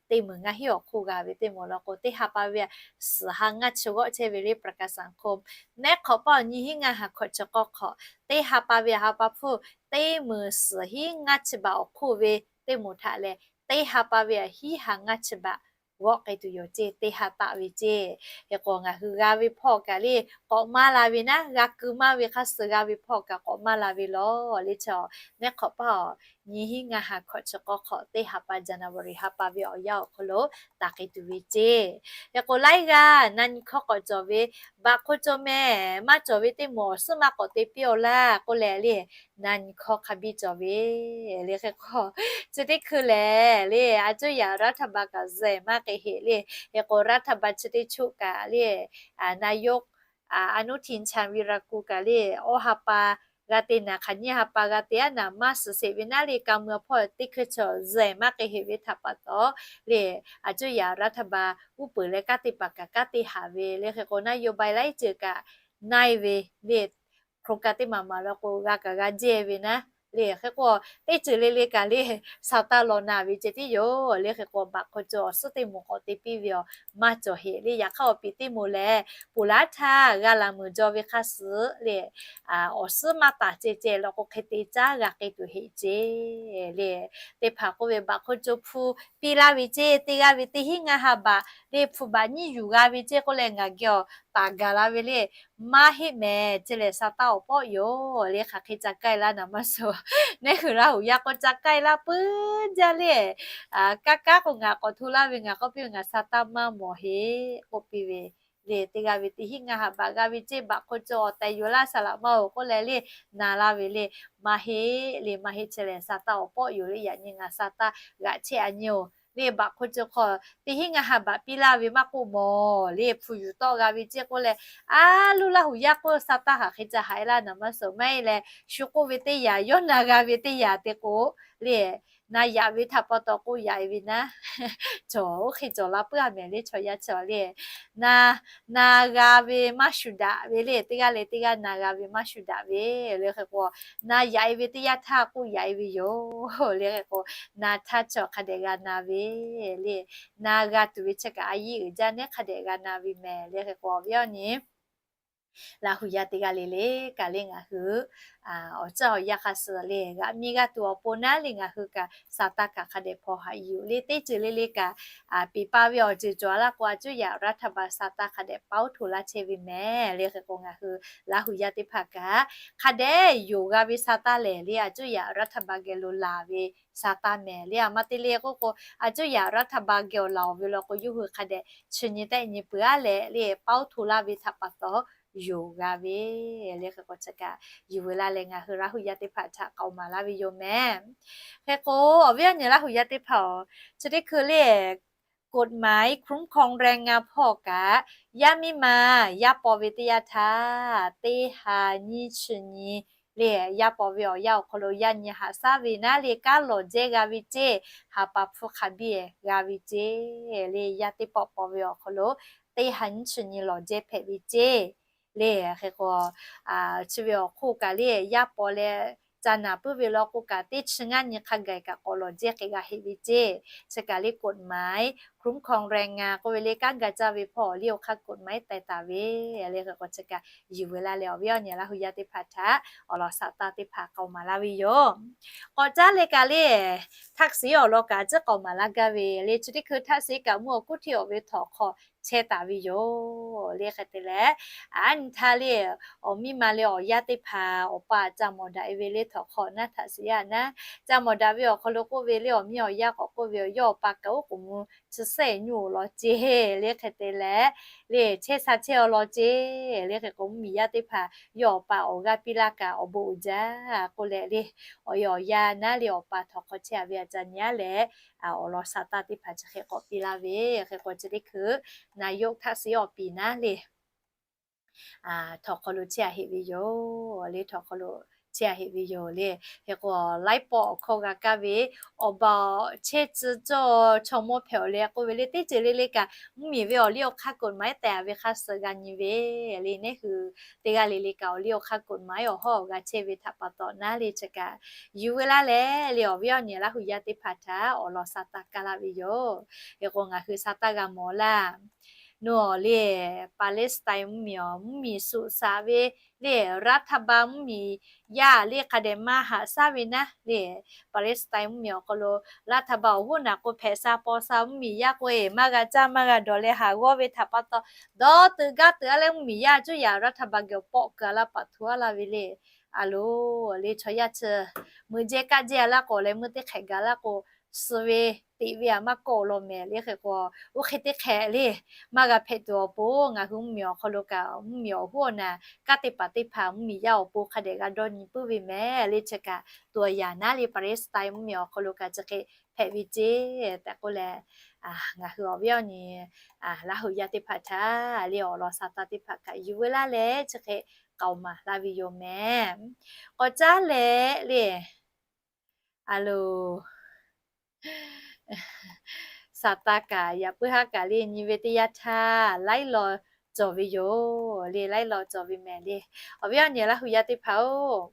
teˇ meunˍ ngaˇ hinˉ awˬ hk'oˆ g'a ve teˇ moˍ law k'o, teˇ ha pa ve suhˍ ha ngaˇ chi g'awˆ chehˇ ve le ประกันสังคม. Neˉ hk'awꞈ paˇ awˬ nyi hiˉ ngaˇ ha hkawꞈ chi k'awˇ hk'awꞈ, teˇ ha pa ve ha pa hpfuhˇ teˇ meunˍ suhˍ hiˉ ngaˇ chi baꞈ awˬ hk'oˆ ve teˇ moˍ htaꞈ lehˬ, teˇ ha pa ve hiˉ ha ngaˇ chi baꞈ g'awˆ k'ai tuˬ yoˬ ceˇ, teˇ ha taˆ ve ceˇ. Hk'e k'o ngaˬ hui g'a ve hpawˇ kaꞈ le k'awꞈ maˇ la ve naˉ, g'a keu maˇ ve hk'a suh g'a ve hpawˇ kaꞈ k'awꞈ maˇ la ve lawˬ le. Chaw neˉ hk'awꞈ paˇ awˬ nyi hiˉ ngaˇ ha hkawꞈ chi k'awˇ hk'awꞈ teˇ ha pa January ha pa ve awˬ yanˇ awˬ hk'aw lo taˍ k'ai tuˬ ve ceˇ. Hk'e k'o laiˉ g'aˇ na nyi hkawˇ k'awꞈ cawˬ ve, baꞈ hk'o cawˬ mehˍ, maˇ cawˬ ve teˇ moˍ awˬ suhˉ maˇ k'awꞈ te piˇ-oˬ laˇ k'oˆ leh le, na nyi hkawˇ hk'a biˇ cawˬ ve le. Hk'e k'o chi teˇ hkui lehˬ le, a cuˇ yaꞈ รัฐบาล kaꞈ zuhꞈ maˇ k'ai heꞈ le. Hk'e k'o รัฐบาล chi teˇ choˆ kaꞈ le, นายก อนุทิน ชาญวีรกูล kaꞈ le, awˇ ha pa g'a te naˍ, hk'aˬ nyiˇ ha pa g'a te aˉ naˍ maˇ suhˍ sheˍ ve naˉ le, ka mui awˬ hpawˇ teˇ hkui chaw zuhꞈ maˇ k'ai heꞈ ve htaꞈ pa taw le, a cuˇ yaꞈ รัฐบาล uˉ peunˍ leh kanˉ te paˍ kaꞈ kanˉ te haˍ ve le. Hk'e k'o naˉ yoˬ ba laiˉ ceuˬ kaꞈ na-e ve le, โครงการ teˇ maˬ maˬ law k'o g'a kaꞈ g'a jehˇ ve naˉ le. Hk'e k'o teˇ ceuˬ le le kaꞈ le, sa taˇ law na ve ceh tiˉ yoˬ le. Hk'e k'o baꞈ hk'o cawˬ awˬ suhˉ teˇ moˍ k'awꞈ te piˇ ve awˬ maˇ cawˬ heꞈ le. Yaꞈ hk'aˇ awˬ piˍ teˇ moˍ lehˬ, ponˬ laˇ htaˇ g'a laˬ meuˍ jaw ve hk'a suh le, awˬ suhˉ maˇ taˍ ceh ceh law k'o hk'e te caˉ g'a k'ai tuˬ heꞈ ceˇ le. Teˇ hpaˍ k'oˆ ve baꞈ hk'o cawˬ hpu piˇ laˇ ve ceˇ, teˇ g'aˇ ve teˇ hinˉ ngaˇ ha baꞈ le hpu baꞈ nyiˇ yuˬ g'a ve ceˇ k'oˆ leh ngaˬ geh awˬ taˍ gaˬ la ve le, maˇ heˆ mehˍ. Chi lehˬ sa taˇ awˬ pawˆ yoˬ le. Hk'aˬ hk'e ca k'ai laˇ naˍ maˇ suh. Neˉ hui Laˇ huˍ yaˇ k'o ca k'ai laˇ puiˉ jaˇ le. Kanˉ kanˉ k'o ngaˬ k'awꞈ hto laˇ ve, ngaˬ k'oˆ piˇ ve ngaˬ sa taˇ maˇ mawˬ heˆ k'oˆ piˇ ve le. Teˇ g'aˇ ve teˇ hinˉ ngaˇ ha baꞈ g'a ve ceˇ, baꞈ hk'o cawˬ awˬ tehˬ yuˬ laˇ saˍ laꞈ maˇ-oˬ k'oˆ leh le, na laˇ ve le, maˇ heˆ le, maˇ heˆ. Chi lehˬ sa taˇ awˬ pawˆ yoˬ le. Yaꞈ nyi ngaˬ sa taˇ g'aꞈ chehˇ a nyi-oˬ le. Baꞈ hk'o cawˬ hk'aw teˇ hinˉ ngaˇ ha baꞈ piˇ laˇ ve maˇ k'oˆ mawˬ le, hpu yuˬ tawˆ g'a ve ceˇ k'oˆ leh, a loˇ Laˇ huˍ yaˇ k'o sa taˇ hk'aˬ hk'e ca haꞈ e laˇ naˍ maˇ suh. Maˇ heˆ leh shu k'oˆ ve teˇ yanˇ, yawˇ na g'a ve teˇ yanˇ te k'o le, na yaꞈ ve htaꞈ pa taw k'oˆ yaꞈ e ve naˉ, cawˬ oˇ hk'e cawˬ la puiˉ a mehˍ le. Chaw yaˇ chi le, na, na g'a ve maˇ shuˍ daꞈ ve le. Teˇ g'aˇ leh teˇ g'aˇ na g'a ve maˇ shuˍ daꞈ ve le. Hk'e k'o na yaꞈ e ve teˇ yanˇ htaˇ k'oˆ yaꞈ e ve yoˬ le. Hk'e k'o na htaˇ chi hk'a dehꞈ g'a na ve le. Na g'a tuˬ ve chi kaꞈ a yiˇ uiˍ jaˇ neˉ hk'a dehꞈ g'a na ve mehˍ le. Hk'e k'o awˬ viˉ awˬ nyi Laˇ huˍ yaˇ teˇ g'aˇ le le kaꞈ le ngaˬ hui awˬ caˇ awˬ yanˇ hk'a suh le g'aꞈ miˇ g'aˇ tuˬ awˬ pon naˉ le ngaˬ hui kaꞈ sa taˇ kaꞈ hk'a dehꞈ hpaw haꞈ yuˬ le. Teˇ ceuˬ le le kaꞈ peˍ pa ve awˬ ceuˬ cawˬ laˇ k'o a cuˇ yaꞈ รัฐบาล sa taˇ hk'a dehꞈ paoˉ hto laˇ chehˇ ve mehˍ le. Hk'e k'o ngaˬ hui Laˇ huˍ yaˇ teˇ hpaˍ kaꞈ hk'a dehꞈ yonˍ g'a ve sa taˇ lehˬ le, a cuˇ yaꞈ รัฐบาล geh lo laˬ ve sa taˇ mehˍ le. A ma te le k'oˆ k'o, a cuˇ yaꞈ รัฐบาล geh awˬ laˬ-oˬ ve law k'o yawˇ hui hk'a dehꞈ chi nyi tehˆ nyi peuˬ a leh le paoˉ hto laˇ ve htaꞈ pa taw yonˍ g'a ve le. Hk'e k'o chi kaꞈ yuˬ ve laˇ leh ngaˬ hui Laˇ huˍ yaˇ teˇ hpaˍ htaꞈ k'aoˍ maˍ laˇ ve yoˬ mehˍ. Hk'e k'o awˬ viˉ awˬ nyi Laˇ huˍ yaˇ teˇ hpaˍ-oˬ, chi teˇ hkui le กฎหมายคุ้มครองแรงงาน hpawˇ kaꞈ yaˇ miˇ ma yaˇ paw ve teˇ yanˇ htaˇ teˇ ha nyiˇ chi nyi le yaˇ paw ve awˬ yanˇ awˬ hk'aw lo yaˇ nyi haꞈ shaˉ ve naˉ le kanˉ lawˬ jehˇ g'a ve ceˇ, ha pa hpfuhˇ hk'a biˇ g'a ve ceˇ le. Yaˇ teˇ pawˆ paw ve awˬ hk'aw lo teˇ ha nyiˇ chi nyi lawˬ jehˇ hpehꞈ ve ceˇ le. Hk'e k'o chi ve awˬ hk'oˆ kaꞈ le yaˇ paw leh ca naˍ puiˉ ve law k'o kaꞈ teˇ chi ngaˇ nyi hk'a gaˬ kaꞈ k'awꞈ lawˬ jehˇ hk'e g'a heˆ ve ceˇ. Chi kaꞈ le กฎหมายคุ้มครองแรงงาน k'oˆ ve le kanˉ ga caˇ ve hpawˇ awˬ liˇ awˬ hk'aˇ กฎหมาย tehˬ taˍ ve le. Hk'e k'o chi kaꞈ yuˬ ve laˇ leh awˬ viˉ awˬ nyi Laˇ huˍ yaˇ teˇ hpaˍ htaꞈ awˬ lawn sa taˇ teˇ hpaˍ k'aoˍ maˍ laˇ ve yoˬ. K'awꞈ caˉ leh kaꞈ le ทักษิณ awˬ lawn kaꞈ a ciˉ k'aoˍ maˍ laˇ gaˇ ve le. Chi teˇ hkui ทักษิณ kaꞈ mvuhˇ awˬ kuˉ hteˇ awˬ ve htawnˍ hk'aw chehˇ taˍ ve yoˬ le. Hk'e te leh a nyi htaˇ le awˬ miˇ ma leh awˬ yaˇ teˇ hpaˍ awˬ pa ca mawˬ daꞈ e ve le htawnˍ hk'aw naˉ ทักษิณ yaˇ naˉ ca mawˬ daꞈ ve awˬ hk'aw lo k'oˆ ve le awˬ miˇ awˬ yaˇ k'awꞈ k'oˆ ve awˬ, yawˇ awˬ pa kaꞈ oˉ k'oˍ mvuh chi sehˆ nyuˇ-oˬ law ceˇ le. Hk'e te leh le chehˇ sha chehˇ-aw law ceˇ le. Hk'e k'o mvuhˇmiˬ yaˇ teˇ hpaˍ yawˇ awˬ pa awˬ g'aˇ piˇ laˇ kaꞈ awˬ bon uiˍ jaˇ k'oˆ leh le awˬ e awˬ yaˇ naˉ le awˬ pa htawnˍ hk'aw chehˇ a ve a ca nyi a leh awˬ lawn sa taˇ teˇ hpaˍ chi hk'e k'awꞈ piˇ laˇ ve. Hk'e k'o chi teˇ hkui นายก ทักษิณ awˬ piˍ naˉ le htawnˍ hk'aw lo chehˇ a heˆ ve yoˬ le. Htawnˍ hk'aw lo chehˇ a heˆ ve yoˬ le. Hk'e k'o laiˉ pawˆ awˬ hkawˇ g'a kaˇ ve awˬ baˬ chehˇ tcuh cawˇ chaw mawˇ hpehꞈ-oˬ leh k'oˆ ve le teˇ ceuˬ le le kaꞈ mvuhˇmiˬ ve awˬ liˇ awˬ hk'aˇ กฎหมาย tehˬ a ve hk'a suh g'a nyi ve le. Neˉ hui teˇ g'aˇ le le kaꞈ awˬ liˇ awˬ hk'aˇ กฎหมาย awˬ hawˉ awˬ g'a chehˇ ve htaꞈ pa taw naˉ le chi kaꞈ yuˬ ve laˇ leh le awˬ viˉ awˬ nyi Laˇ huˍ yaˇ teˇ hpaˍ htaꞈ awˬ lawn sa taˇ kaˇ laˇ ve yoˬ. Hk'e k'o ngaˬ hui sa taˇ g'a mawˬ laˇ nu awˬ le, Palestine mvuhˇmiˬ awˬ mvuhˇmiˬ suꞈ shaꞈ ve le, รัฐบาล mvuhˇmiˬ yaˇ le hk'a dehꞈ maˇ haꞈ shaˉ ve naˉ le, Palestine mvuhˇmiˬ awˬ hk'aw lo รัฐบาล awˬ hoˉ naˍ k'o hpehꞈ sha paw sha mvuhˇmiˬ yaˇ k'o eˬ maˇ g'a caˇ maˇ g'a dawˬ leh haˍ g'awˇ ve htaꞈ pa taw, dawˇ teuꞈ gaˇ teuꞈ a leh mvuhˇmiˬ yaˇ cuˇ yaꞈ รัฐบาล geh awˬ pawˆ keu a laˇ paˍ htu a laˇ ve le. A loˬ le chaw yaˇ chi mui jehˇ kaˆ jehˇ a laˇ k'o leh mui teˇ hk'ehꞈ gaˬ laˇ k'o, suh ve teꞈ ve a maˇ kawˆ law mehˍ le hk'e k'o, oˇ hk'e teˇ hk'ehꞈ le maˇ g'a hpehꞈ tuˬ awˬ pon ngaˬ hui mvuhˇmiˬ awˬ hk'aw lo kaꞈ mvuhˇmiˬ awˬ hoˉ awˬ naˍ kanˉ teˇ hpaˍ teˇ hpaˍ mvuhˇmiˬ yaˇ awˬ pon hk'a dehꞈ g'a dawˇ nyi puiˉ ve mehˍ le. Chi kaꞈ tuˬ yaꞈ naˉ le Palestine mvuhˇmiˬ awˬ hk'aw lo kaꞈ chi hk'e hpehꞈ ve ceˇ tehꞈ k'oˆ leh, ngaˬ hui awˬ viˉ awˬ nyi Laˇ huˍ yaˇ teˇ hpaˍ htaꞈ le awˬ lawn sa taˇ teˇ hpaˍ kaꞈ yuˬ veu laˇ leh chi hk'e k'aoˍ maˍ laˇ ve yoˬ mehˍ. K'awꞈ caˉ leh le, a loˬ, Saˍtanˍ kaꞈ yaꞈ puiˉ haˉ kaꞈ le nyi ve teˇ yanˇ htaˇ laiˉ law cawˬ ve yoˬ le, laiˉ law cawˬ ve mehˍ le. Awˬ viˉ awˬ nyi Laˇ huˍ yaˇ teˇ hpaˍ-oˬ,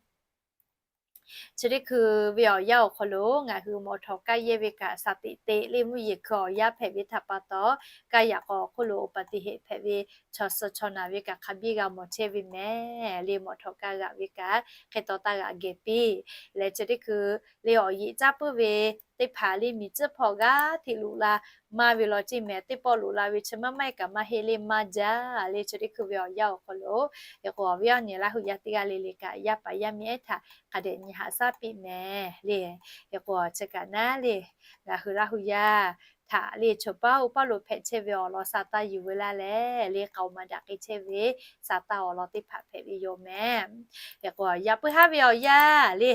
chi teˇ hkui ve awˬ yanˇ awˬ hk'aw lo ngaˬ hui mawˬ htawꞈ kaˇ yehˇ ve kaꞈ shaˍ teꞈ teꞈ le mvuhˇ yeˬ hkui awˬ yanˇ hpehꞈ ve htaꞈ pa taw, kaˇ yaꞈ k'aw awˬ hk'oˆ lo อุบัติเหตุ hpehꞈ ve chaw suh chaw naˬ ve kaꞈ hk'a biˇ g'a mawˬ chehˇ ve mehˍ le. Mawˬ htawꞈ kaˇ g'aꞈ ve kaꞈ hk'e taw taˇ g'aꞈ geh piˇ leh chi teˇ hkui le awˬ yeꞈ caˇ puiˉ ve teˇ hpaˍ le miˬ tcuhˉ hpawˇ g'aˇ hteꞈ loꞈ la maˇ ve law ceˇ mehˍ. Teˇ pawˆ loꞈ la ve chi maˇ maˇ kaꞈ maˇ heˆ le maˇ jaˇ le. Chi teˇ hkui ve awˬ yanˇ awˬ hk'aw lo, hk'e k'o awˬ viˉ awˬ nyi Laˇ huˍ yaˇ teˇ g'aˇ le le kaꞈ yaˇ paˍ yaˇ miˇ ehˉ htaꞈ hk'a dehꞈ nyi haꞈ shaˉ piˇ mehˍ le. Hk'e k'o chi kaꞈ naˉ le, ngaˬ hui Laˇ huˍ yaˇ htaꞈ le chaw paˉ oˇ paˉ lo hpehꞈ chehˇ ve awˬ lawn sa taˇ yuˬ veu laˇ leh le k'aoˍ maˍ daꞈ k'ai chehˇ ve sa taˇ awˬ lawn teˇ hpaˍ hpehꞈ ve yoˬ mehˍ. Hk'e k'o yaꞈ puiˉ haˉ ve awˬ yanˇ le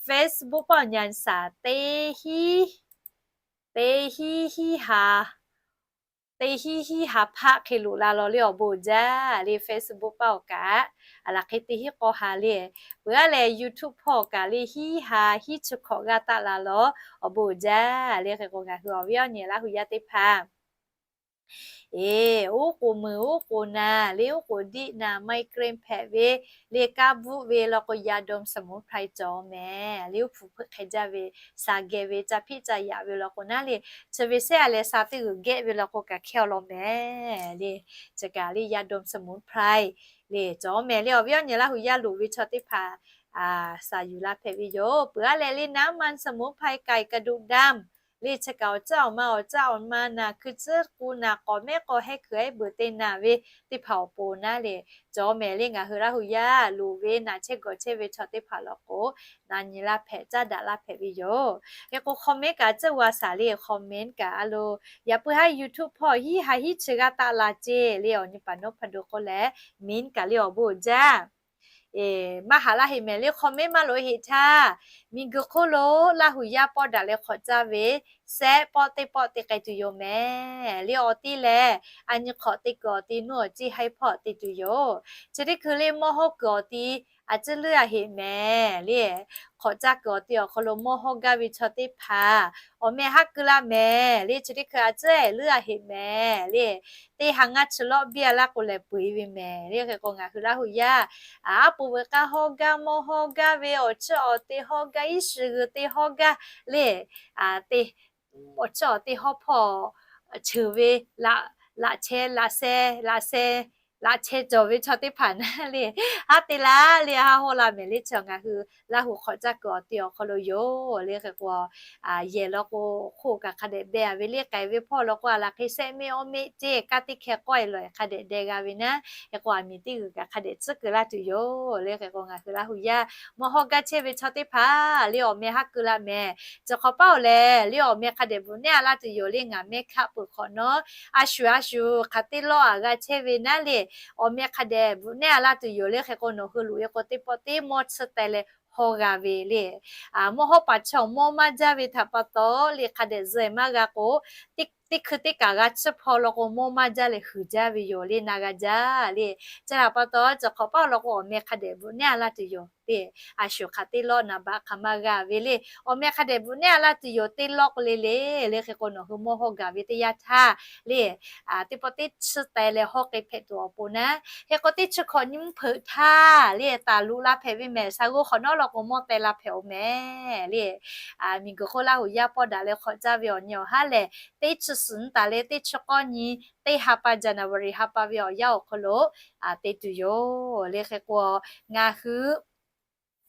Facebook paˆ awˬ nyi shaˍ teˇ hiˉ, teˇ hiˉ hiˉ ha, teˇ hiˉ hiˉ ha hpaˆ hk'e loꞈ la law le awˬ bon jaˇ le Facebook paˆ awˬ kaꞈ, a laˬ hk'e teˇ hiˉ k'awˇ ha le. Peuˬ aˉ leh YouTube hpawˇ awˬ kaꞈ le hiˉ ha hiˉ chi hkawꞈ g'aˇ taˆ la law awˬ bon jaˇ le. Hk'e k'o ngaˬ hui awˬ viˉ awˬ nyi Laˇ huˍ yaˇ teˇ hpaˍ eˬ, oˉ k'oˍ meuˍ oˉ k'oˍ naˍ le oˉ k'oˍ diˆ naˍ migraine hpehꞈ ve le kaˇ bvuhˆ ve law k'o ยาดมสมุนไพร cawˬ mehˍ le. Oˇ hpu hpeuꞈ hk'e jaˇ ve, sha geh ve, ca hpiˆ ca yaꞈ ve law k'o naˉ le, chi ve sehˉ a leh sha teˇ g'uiˬ gehˆ ve law k'o kaꞈ hkehˇ aw law mehˍ le. Chi kaꞈ le ยาดมสมุนไพร le cawˬ mehˍ le. Awˬ viˉ awˬ nyi Laˇ huˍ yaˇ loˍ ve chaw teˇ hpaˍ shaˍ yuˬ la hpehꞈ ve yoˬ. Peuˬ aˉ leh le น้ำมันสมุนไพรไก่กระดูกดำ le chi kaꞈ awˬ caˇ awˬ ma awˬ caˇ awˬ ma naˍ hkui tcuhˉ k'u naˍ k'awꞈ mehˉ k'aw hehˉ hkui ehˉ beuꞈ te naˍ ve teˇ hpaˍ awˬ pon naˉ le cawˬ mehˍ le. Ngaˬ hui Laˇ huˍ yaˇ loˍ ve naˍ chehˇ gawˬ chehˇ ve chaw teˇ hpaˍ law k'o, na nyi laˇ hpehꞈ, caˇ daꞈ laˇ hpehꞈ ve yoˬ. Hk'e k'o comment kaꞈ tcuhˇ g'a shaˍ le comment kaꞈ a lo, yaꞈ puiˉ haˉ YouTube hpawˇ hiˉ ha hiˉ chi g'aˇ taˆ la ceˇ le awˬ nyi paˍ nawˉ hpaˇ do k'oˆ leh, min kaꞈ le awˬ bon jaˇ maˇ haꞈ laˇ heꞈ mehˍ le comment maˇ loꞈ e heꞈ htaˇ, miˬguiˬ hk'oˆ lo Laˇ huˍ yaˇ pawˆ daꞈ leh hk'awꞈ caˇ ve sehˉ pawˆ teˇ pawˆ te k'ai tuˬ yoˬ mehˍ le. Awˬ ti lehˬ, a nyi hk'awꞈ te kuiˬ awˬ ti nuˇ awˬ ciˇ haiˉ hpawˇ te tuˬ yoˬ. Chi teˇ hkui le mawˇ hawˇ kuiˬ awˬ ti a ciˉ leuˉ a heꞈ mehˍ le. Hk'awꞈ caˇ kuiˬ awˬ ti awˬ hk'aw lo mawˇ hawˇ gaˇ ve chaw teˇ hpaˍ awˬ meh haˉ keu laˇ mehˍ le. Chi teˇ hkui a ciˉ leuˉ a heꞈ mehˍ le. Teˇ ha ngaˇ chi lawˆ biˇ a laˇ k'o lehˬ peu eˬ ve mehˍ le. Hk'e k'o ngaˬ hui Laˇ huˍ yaˇ aˉ po veuꞈ k'aˇ hawˇ gaˇ, mawˇ hawˇ gaˇ ve, awˬ chiˇ awˬ te hawˇ gaˇ, iˉ shiˍ g'uiˬ te hawˇ gaˇ le. Te awˬ chiˇ awˬ te hawˇ hpawˇ cheuˬ ve laꞈ cheh laꞈ sheh laꞈ sheh laꞈ cheh cawˬ ve chaw teˇ hpaˍ naˉ le, haˉ te laˇ le, haˉ hawˇ la mehˍ le. Chi ngaˬ hui Laˇ huˍ hk'awꞈ caˇ kuiˬ awˬ ti awˬ hk'aw lo yoˬ le. Hk'e k'o yehˬ law k'o hk'oˆ kaꞈ hk'a dehꞈ beh a ve le, k'ai ve hpawˇ law k'o a laˬ hk'e shehˆ meˆ awˇ meˆ ceˇ kaˇ teˇ hkeh k'awehˇ lawˬ hk'a dehꞈ deh g'a ve naˉ. Hk'e k'o aˬ miˍ teˇ g'uiˬ kaꞈ hk'a dehꞈ tcuhˉ keu laˇ tuˬ yoˬ le. Hk'e k'o ngaˬ hui Laˇ huˍ yaˇ mawˇ hawˇ gaˇ chehˇ ve chaw teˇ hpaˍ le awˬ meh haˉ keu laˇ mehˍ. Chi hk'awꞈ paˉ awˬ lehˬ le awˬ meh hk'a dehꞈ bvuhꞈ nehˉ a laˇ tuˬ yoˬ le. Ngaˬ mehˉ hkaˆ peuˬ hk'awꞈ nawˉ a shuˍ a shuˍ hk'aˬ teˇ lawˇ a g'a chehˇ ve naˉ le, awˬ meh hk'a dehꞈ bvuhꞈ nehˉ a laˇ tuˬ yoˬ le. Hk'e k'o nawˬ hui loꞈ e k'o teˇ pawˆ teˇ mawˇ tsuhˇ teh leh hawˇ g'a ve le. Mawˇ hawˇ paˍ chi awˬ mawˇ maˇ jaˇ ve htaꞈ pa taw le hk'a dehꞈ zuhꞈ maˇ g'a k'o, teˇ hkui teˇ kaꞈ g'a tsuhˇ hpawˇ law k'o mawˇ maˇ jaˇ leh huiˍ jaˇ ve yoˬ le. Na g'a jaˇ le. Chi htaꞈ pa taw chi hk'awꞈ paˉ awˬ lawn k'o awˬ meh hk'a dehꞈ bvuhꞈ nehˉ a laˇ tuˬ yoˬ. le, a shuˍ hk'aˬ teˇ lawˆ naˍ baꞈ hk'aˬ ma g'a ve le. Awˬ meh hk'a dehꞈ bvuhꞈ nehˉ a laˇ tuˬ yoˬ, teˇ lawˆ k'o le le. Le hk'e k'o nawˬ hui mawˇ hawˇ gaˬ ve teˇ yanˇ htaˇ le, teˇ pawˆ teˇ chi teh leh hawˇ k'ai hpehꞈ tuˬ awˬ pon naˉ. Hk'e k'o teˇ chi hkawꞈ nyi mvuhˇ hpeuꞈ htaˇ le, taˍ luꞈ la hpehꞈ ve mehˍ. Saˍ g'uˇ hk'awꞈ nawˉ law k'o mawˇ teh la hpehꞈ-oˬ mehˍ le. Miˬguiˬ hk'oˆ Laˇ huˍ yaˇ pawˇ daꞈ leh hk'awꞈ caˇ ve awˬ nyi awˬ haˉ lehˬ, teˇ chi suhˍ nyiˇ taˍ leh teˇ chi k'awˇ nyi teˇ ha pa January ha pa ve awˬ yanˇ awˬ hk'aw lo te tuˬ yoˬ. Le hk'e k'o, ngaˬ hui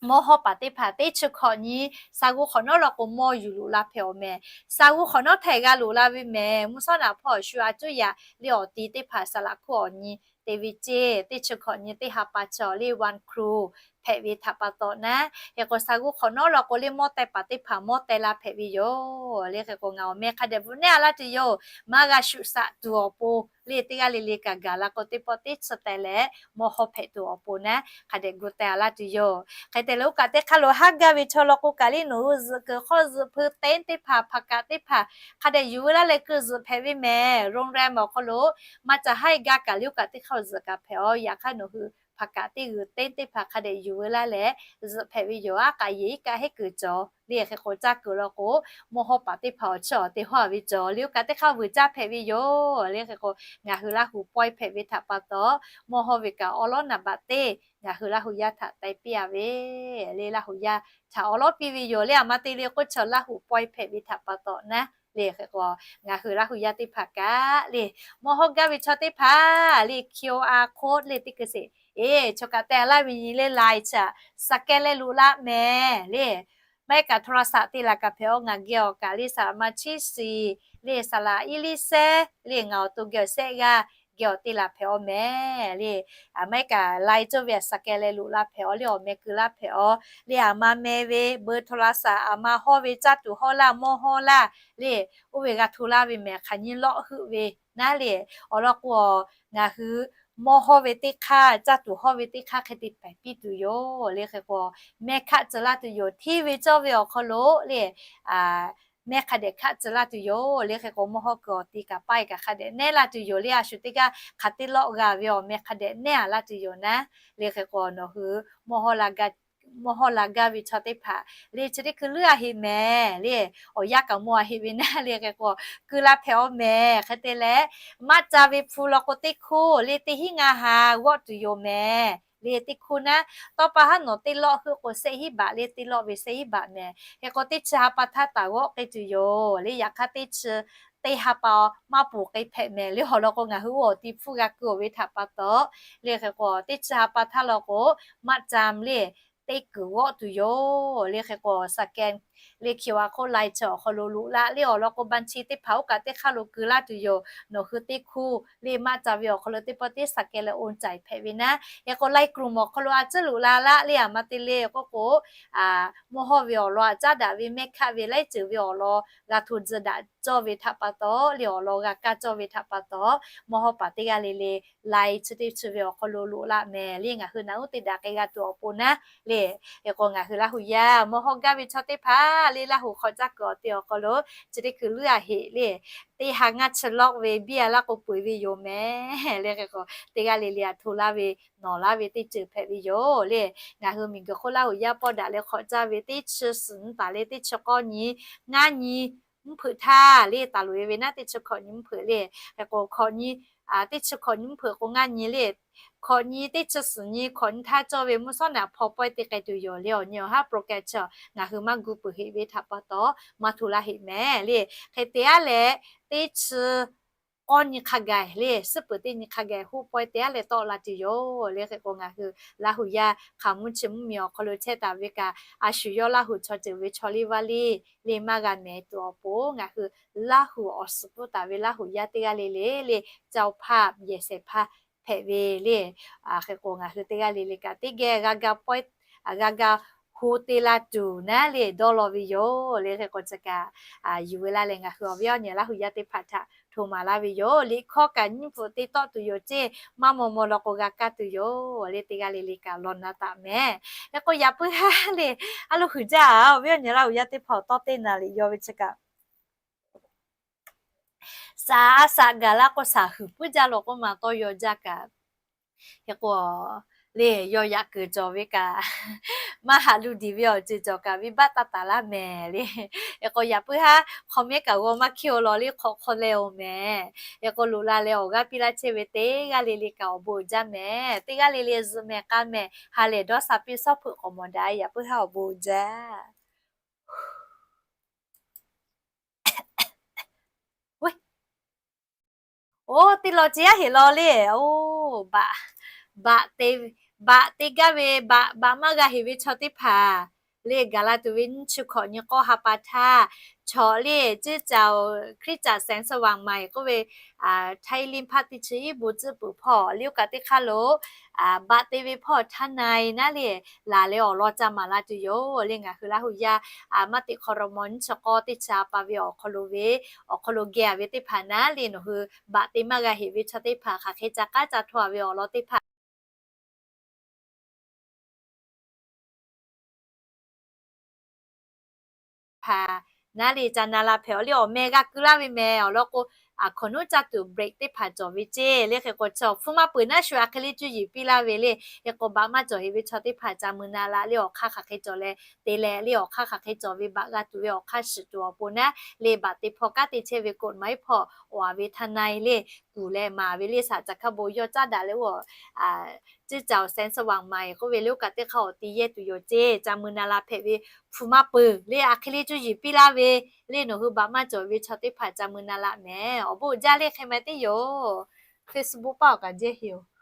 mawˇ hawˇ paˍ teˇ hpaˍ teˇ chi hkawꞈ nyi saˍ g'uˇ hk'awꞈ nawˉ law k'o mawˇ yuˬ luꞈ la hpehꞈ-oˬ mehˍ. Saˍ g'uˇ hk'awꞈ nawˉ htehꞈ g'a luꞈ la ve mehˍ. Mvuhˇ shawˉ naꞈ hpawˇ awˬ shu a cuˇ yaꞈ le awˬ ti teˇ hpaˍ saˍ laꞈ hkuˇ awˬ nyi te ve ceˇ, teˇ chi hkawꞈ nyi teˇ ha pa chi awˬ le one crore hpehꞈ ve htaꞈ pa taw naˉ. Hk'e k'o saˍ g'uˇ hk'awꞈ nawˉ law k'o le mawˇ teh paˍ teˇ hpaˍ mawˇ teh la hpehꞈ ve yoˬ. Le hk'e k'o ngaˬ awˬ meh hk'a dehꞈ bvuhꞈ nehˉ a laˇ tuˬ yoˬ. Maˇ g'a shuˍ shaꞈ tuˬ awˬ pon le, teˇ g'aˇ le le kaꞈ gaˬ la k'o teˇ pawˆ teˇ chi teh leh mawˇ hawˇ hpehꞈ tuˬ awˬ pon naˉ hk'a dehꞈ gu teh a laˇ tuˬ yoˬ. Hk'e te leh oˇ kaꞈ teˇ hk'aˇ lo haˉ gaˇ ve chaw law k'o kaꞈ le, nawˬ hui zuhꞈ kuiˬ hk'awˇ zuhꞈ hpui tent teˇ hpaˍ, hpaˍ kaꞈ teˇ hpaˍ hk'a dehꞈ yuˬ ve laˇ leh keu zuhꞈ hpehꞈ ve mehˍ. โรงแรม awˬ hk'aw lo maˇ ca haˉ gaˇ kaꞈ le, oˇ kaꞈ teˇ hk'aˇ zuhꞈ kaꞈ hpehꞈ-oˬ. Yaꞈ hk'aˇ nawˬ hui hpaˍ kaꞈ teˇ g'uiˬ tent teˇ hpaˍ hk'a dehꞈ yuˬ ve laˇ leh zuhꞈ hpehꞈ ve yoˬ. Aˉ k'aꞈ yeˬ iˉ kaˆ heˉ kuiˬ cawˬ le. Hk'e k'o caˇ kuiˬ law k'o mawˇ hawˇ paˍ teˇ hpaˍ awˬ chiˇ awˬ te hawˇ a ve cawˬ le, oˇ kaꞈ teˇ hk'aˇ vuiˬ caˇ hpehꞈ ve yoˬ. Le hk'e k'o ngaˬ hui Laˇ huˍ pawehˇ hpehꞈ ve htaꞈ pa taw mawˇ hawˇ ve kaꞈ awˉ lawˉ naˍ baꞈ teˇ ngaˬ hui Laˇ huˍ yaˇ htaꞈ teh piˇ a ve le. Laˇ huˍ yaˇ htaꞈ awˉ lawˉ piˇ ve yoˬ le. Aˬ ma te le k'oˆ chi Laˇ huˍ pawehˇ hpehꞈ ve htaꞈ pa taw naˉ le. Hk'e k'o ngaˬ hui Laˇ huˍ yaˇ teˇ hpaˍ kaꞈ le, mawˇ hawˇ gaˇ ve chaw teˇ hpaˍ le, QR code le teˇ hkui sheˍ, eˬ, chaw kaꞈ teh a laˇ ve nyi le, line chi scan leh loꞈ laˇ mehˍ le. Maˇ heˆ kaꞈ โทรศัพท์ te laˬ kaꞈ hpehꞈ-oˬ. Ngaˬ geh awˬ kaꞈ le saˍ laꞈ ma chiˇ shiˍ le, saˍ laꞈ iˉ liˇ sehˉ le, ngaˬ awˬ to geh awˬ sehˆ g'aˇ geh awˬ te laˬ hpehꞈ-oˬ mehˍ le. Maˇ heˆ kaꞈ line cawˇ ve a scan leh loꞈ la hpehꞈ-oˬ le, awˬ meh keu laˇ hpehꞈ-oˬ le. Aˬ ma meh ve เบอร์โทรศัพท์ aˬ ma hawˇ ve caˇ tuˬ hawˇ laˇ, mawˇ hawˇ laˇ le, oˇ ve g'a hto laˇ ve mehˍ. Hk'aˬ nyi lawˆ heuˆ ve naˉ le. Awˬ lawn k'o ngaˬ hui mawˇ hawˇ ve teˇ hk'aˇ, caˇ tuˬ hawˇ ve teˇ hk'aˇ hk'e te pehˍ piˇ tuˬ yoˬ. Le hk'e k'o mehˆ hkaˆ tcuh laˇ tuˬ yoˬ. Hteˇ ve cawˇ ve awˬ hk'aw lo le, mehˆ hk'a dehꞈ hkaˆ tcuh laˇ tuˬ yoˬ. Le hk'e k'o mawˇ hawˇ kuiˬ awˬ ti kaꞈ paˇ e kaꞈ hk'a dehꞈ nehˉ laˇ tuˬ yoˬ. Le a shu teˇ g'aˇ hk'aˬ teˇ lawˆ g'a ve awˬ meh hk'a dehꞈ nehˉ a laˇ tuˬ yoˬ naˉ. Le hk'e k'o nawˬ hui mawˇ hawˇ la gaˇ mawˇ hawˇ la gaˇ ve chaw teˇ hpaˍ le, chi teˇ hkui leuˉ a heꞈ mehˍ le. Awˬ yanˇ kaꞈ mawˇ a heꞈ ve naˉ. Le hk'e k'o keu la hpehꞈ-oˬ mehˍ. Hk'e te leh maˆ ca ve hpu law k'o teˇ hkuˇ le teˇ hinˉ ngaˇ ha g'awˆ tuˬ yoˬ mehˍ. Le teˇ hkuˇ naˉ, tawˇ pa haˉ nawˬ teˇ lawˆ heuˆ k'o sehˆ hinˉ baꞈ le, teˇ lawˆ ve sehˆ hinˉ baꞈ mehˍ. Hk'e k'o teˇ chi ha pa htaˇ taˍ g'awˆ k'ai tuˬ yoˬ. Le yaꞈ hk'aˇ teˇ chi teˇ ha pa maˇ poˬ k'ai hpehꞈ mehˍ. Le awˬ lawn k'o ngaˬ hui oˇ awˬ ti hpfuhˇ g'a keu-oˬ ve htaꞈ pa taw, le hk'e k'o teˇ chi ha pa htaˇ law k'o maˆ ca le teˇ kuiˬ g'awˆ tuˬ yoˬ. Le hk'e k'o scan le QR code line chi awˬ hk'aw lo loꞈ la le. Awˬ lawn k'o บัญชี teˇ hpaˍ oˇ kaꞈ teˇ hk'aˇ lo keu laˇ tuˬ yoˬ. Nawˬ hui teˇ hkuˇ le maˆ ca ve awˬ hk'aw lo teˇ pawˆ teˇ scan leh โอนจ่าย hpehꞈ ve naˉ. Hk'e k'o line กลุ่ม awˬ hk'aw lo a ciˉ loꞈ la laˇ le. Aˬ ma te le k'oˆ k'o mawˇ hawˇ ve awˬ lawn a caˉ daꞈ ve mehˆ hkaˆ ve laiˉ ceuˬ ve awˬ lawn g'a hto tcuh daꞈ cawˇ ve htaꞈ pa taw le, awˬ lawn g'a kaˇ cawˇ ve htaꞈ pa taw mawˇ hawˇ paˍ teˇ g'aˇ le le line chi teˇ chi ve awˬ hk'aw lo loꞈ la mehˍ le. Ngaˬ hui naꞈ uˉ teˇ daꞈ k'ai g'a tuˬ awˬ pon naˉ le. Hk'e k'o ngaˬ hui Laˇ huˍ yaˇ mawˇ hawˇ gaˇ ve chaw teˇ hpaˍ le, Laˇ huˍ hk'awꞈ caˇ kuiˬ awˬ te awˬ hk'aw lo chi teˇ hkui leuˉ a heꞈ le, teˇ ha ngaˇ chi lawˆ ve biˇ a laˇ k'o peu eˬ ve yoˬ mehˍ. Le hk'e k'o teˇ g'aˇ le le a hto laˇ ve nawˬ laˇ ve teˇ ceuˬ hpehꞈ ve yoˬ le. Ngaˬ hui miˬguiˬ hk'oˆ Laˇ huˍ yaˇ pawˇ daꞈ leh hk'awꞈ caˇ ve teˇ chi suhˍ nyiˇ taˍ leh teˇ chi k'awˇ nyi ngaˇ nyi mvuhˇ hpeuꞈ htaˇ le taˍ loꞈ e ve naˉ, teˇ chi hkawꞈ nyi mvuhˇ hpeuꞈ le. Hk'e k'o hkawꞈ nyi, teˇ chi hkawꞈ nyi mvuhˇ hpeuꞈ k'o ngaˇ nyi le. Hkawꞈ nyi teˇ chi suhˍ nyi hkawꞈ nyi htaˇ cawˇ ve mvuhˇ shawˉ naꞈ hpawˇ pawehˇ te k'ai tuˬ yoˬ le. Awˬ nyi awˬ haˉ โปรแกรม chi ngaˬ hui maˇ gu peuˬ heꞈ ve htaꞈ pa taw maˇ hto laˇ heꞈ mehˍ le. Hk'e te aˉ leh teˇ chi k'awˇ nyi hk'a gaˬ le, suhˉ peuˬ teˇ nyi hk'a gaˬ hoˆ pawehˇ te aˉ leh tawˆ la tuˬ yoˬ le. Hk'e k'o ngaˬ hui Laˇ huˍ yaˇ hk'aˬ mvuhˇ chi mvuhˇ miˬ awˬ hk'aw lo chehˇ taˍ ve kaꞈ a shu yawˇ Laˇ huˍ chaw ceuˬ ve chaw liˇ vaˇ liˇ le maˇ g'a mehˍ tuˬ awˬ pon ngaˬ hui Laˇ huˍ awˬ suhˍ pfuhˇ taˍ ve Laˇ huˍ yaˇ teˇ g'aˇ le le le เจ้าภาพ yehˬ shehˍ hpaˇ hpehꞈ ve le. Hk'e k'o ngaˬ hui teˇ g'aˇ le le kaꞈ teˇ geh g'a ga pawehˇ g'a ga hu te la tuˬ naˉ le dawˇ law ve yoˬ le. Hk'e k'o chi kaꞈ yuˬ ve laˇ leh ngaˬ hui awˬ viˉ awˬ nyi Laˇ huˍ yaˇ teˇ hpaˍ htaꞈ hto maˍ laˇ ve yoˬ. Liꞈ hkawˇ kaꞈ nyiˇ hpeuꞈ te tawˆ tuˬ yoˬ ceˇ, maˇ maw maw law k'o g'a kaˇ tuˬ yoˬ le. Teˇ g'aˇ le le kaꞈ law na taˍ mehˍ. Hk'e k'o yaꞈ puiˉ ha le, a lo huiˬ jaˇ awˬ viˉ awˬ nyi Laˇ huˍ yaˇ teˇ hpaˍ awˬ tawˇ teˇ naˍ liꞈ yaw ve chi kaꞈ shaˍ a shaꞈ gaˬ la k'o shaˍ huiˍ puiˉ jaˇ law k'o maˇ tawˇ yaw jaˇ kaꞈ. Hk'e k'o le, yawˇ yaꞈ kuiˬ cawˬ ve kaꞈ, maˇ haꞈ lu diˬ ve awˬ ceuˬ cawˬ kaꞈ, venˇbaˆ taˇ taˍ laˇ mehˍ le. Hk'e k'o, yaꞈ puiˉ haˉ hk'aw mehˉ kaꞈ g'aw maˇ hkiˉ-o law le, hk'aw hk'aw leh-oˬ mehˍ. Hk'e k'o, loꞈ la leh awˬ g'aˇ piˇ laˇ chehˇ ve teˇ g'aˇ le le kaꞈ awˬ bon uiˍ jaˇ mehˍ. Teˇ g'aˇ le le zuhꞈ mehˍ k'a mehˍ, ha lehˬ dawˇ sha piˇ shawˉ hpeuꞈ k'awꞈ mawˬ daꞈ, yaꞈ puiˉ haˉ awˬ bon uiˍ jaˇ. Oˇ, teˇ law ce yaˇ heˍ law le. Oˇ, baꞈ, baꞈ te, baꞈ te gaˇ ve, baꞈ, baꞈ maˇ g'a heˍ ve chaw teˇ hpaˍ le, gaˬ la tuˬ ve nyiˇ chi hkawꞈ nyi k'awˇ ha pa htaˇ, chaw le, ceˇ caoˬ Hkriꞈ caꞈ แสงสว่างใหม่ k'oˆ ve, Htaiˇ linˇ hpaˇ teˇ chi iˉ bon tcuhˉ peuˬ hpawˇ le, oˇ kaꞈ teˇ hk'aˇ lo baꞈ te ve hpawˇ htaˇ na-e naˉ le, laˬ leh awˬ lawn ca maˍ la tuˬ yoˬ le. Ngaˬ hui Laˇ hu yaˇ maˇ teꞈ hk'aw rawˬ maw nyiˇ chi k'awˇ teˇ chi a pa ve awˬ hk'aw lo ve, awˬ hk'aw lo geh-a ve teˇ hpaˍ naˉ le, nawˬ hui baꞈ te maˇ g'a heˍ ve chaw teˇ hpaˍ hk'aˬ hk'e ca k'aˉ ca hto-a ve awˬ lawn teˇ hpaˍ hpaˍ naˉ le ca na la hpehꞈ-aw le. Awˬ meh g'a keu laˇ ve mehˍ. Awˬ lawn k'o, a hkawnˍ nuˉ caˇ tuˬ break teˇ hpaˍ cawˬ ve ceˇ le. Hk'e k'o, chaw hpu maˇ peuˬ naˉ shu a hk'e le cuˇ yiˍ piˇ laˇ ve le. Hk'e k'o, baꞈ maˇ cawˬ heˍ ve chaw teˇ hpaˍ ca mui na la le, awˬ hk'aˇ hk'aˬ hk'e cawˬ leh te leh le, awˬ hk'aˇ hk'aˬ hk'e cawˬ ve baꞈ g'a tuˬ ve awˬ hk'aˇ shiˍ tuˬ awˬ pon naˉ le, baꞈ te hpawˇ kanˉ te chehˇ ve กฎหมาย hpawˇ awˬ a ve htaˇ na-e le, kuˬ leh maˍ ve le, saˍ caˬ hkaˇ bon yawˇ caˉ daꞈ leh oˇ, ceˇ caoˬ แสงสว่างใหม่ k'oˆ ve le, oˇ kaꞈ teˇ hk'aˇ awˬ te yehˇ tuˬ yoˬ ceˇ. Ca mui na la hpehꞈ ve hpu maˇ peuˬ le, a hk'e le cuˇ yiˍ piˇ laˇ ve le, nawˬ hui baꞈ maˇ cawˬ ve chaw teˇ hpaˍ ca mui na la mehˍ. Awˬ bon jaˇ le, hk'e ma teˇ yoˬ. Facebook paˆ awˬ kaꞈ jehˇ heˍ-oˬ.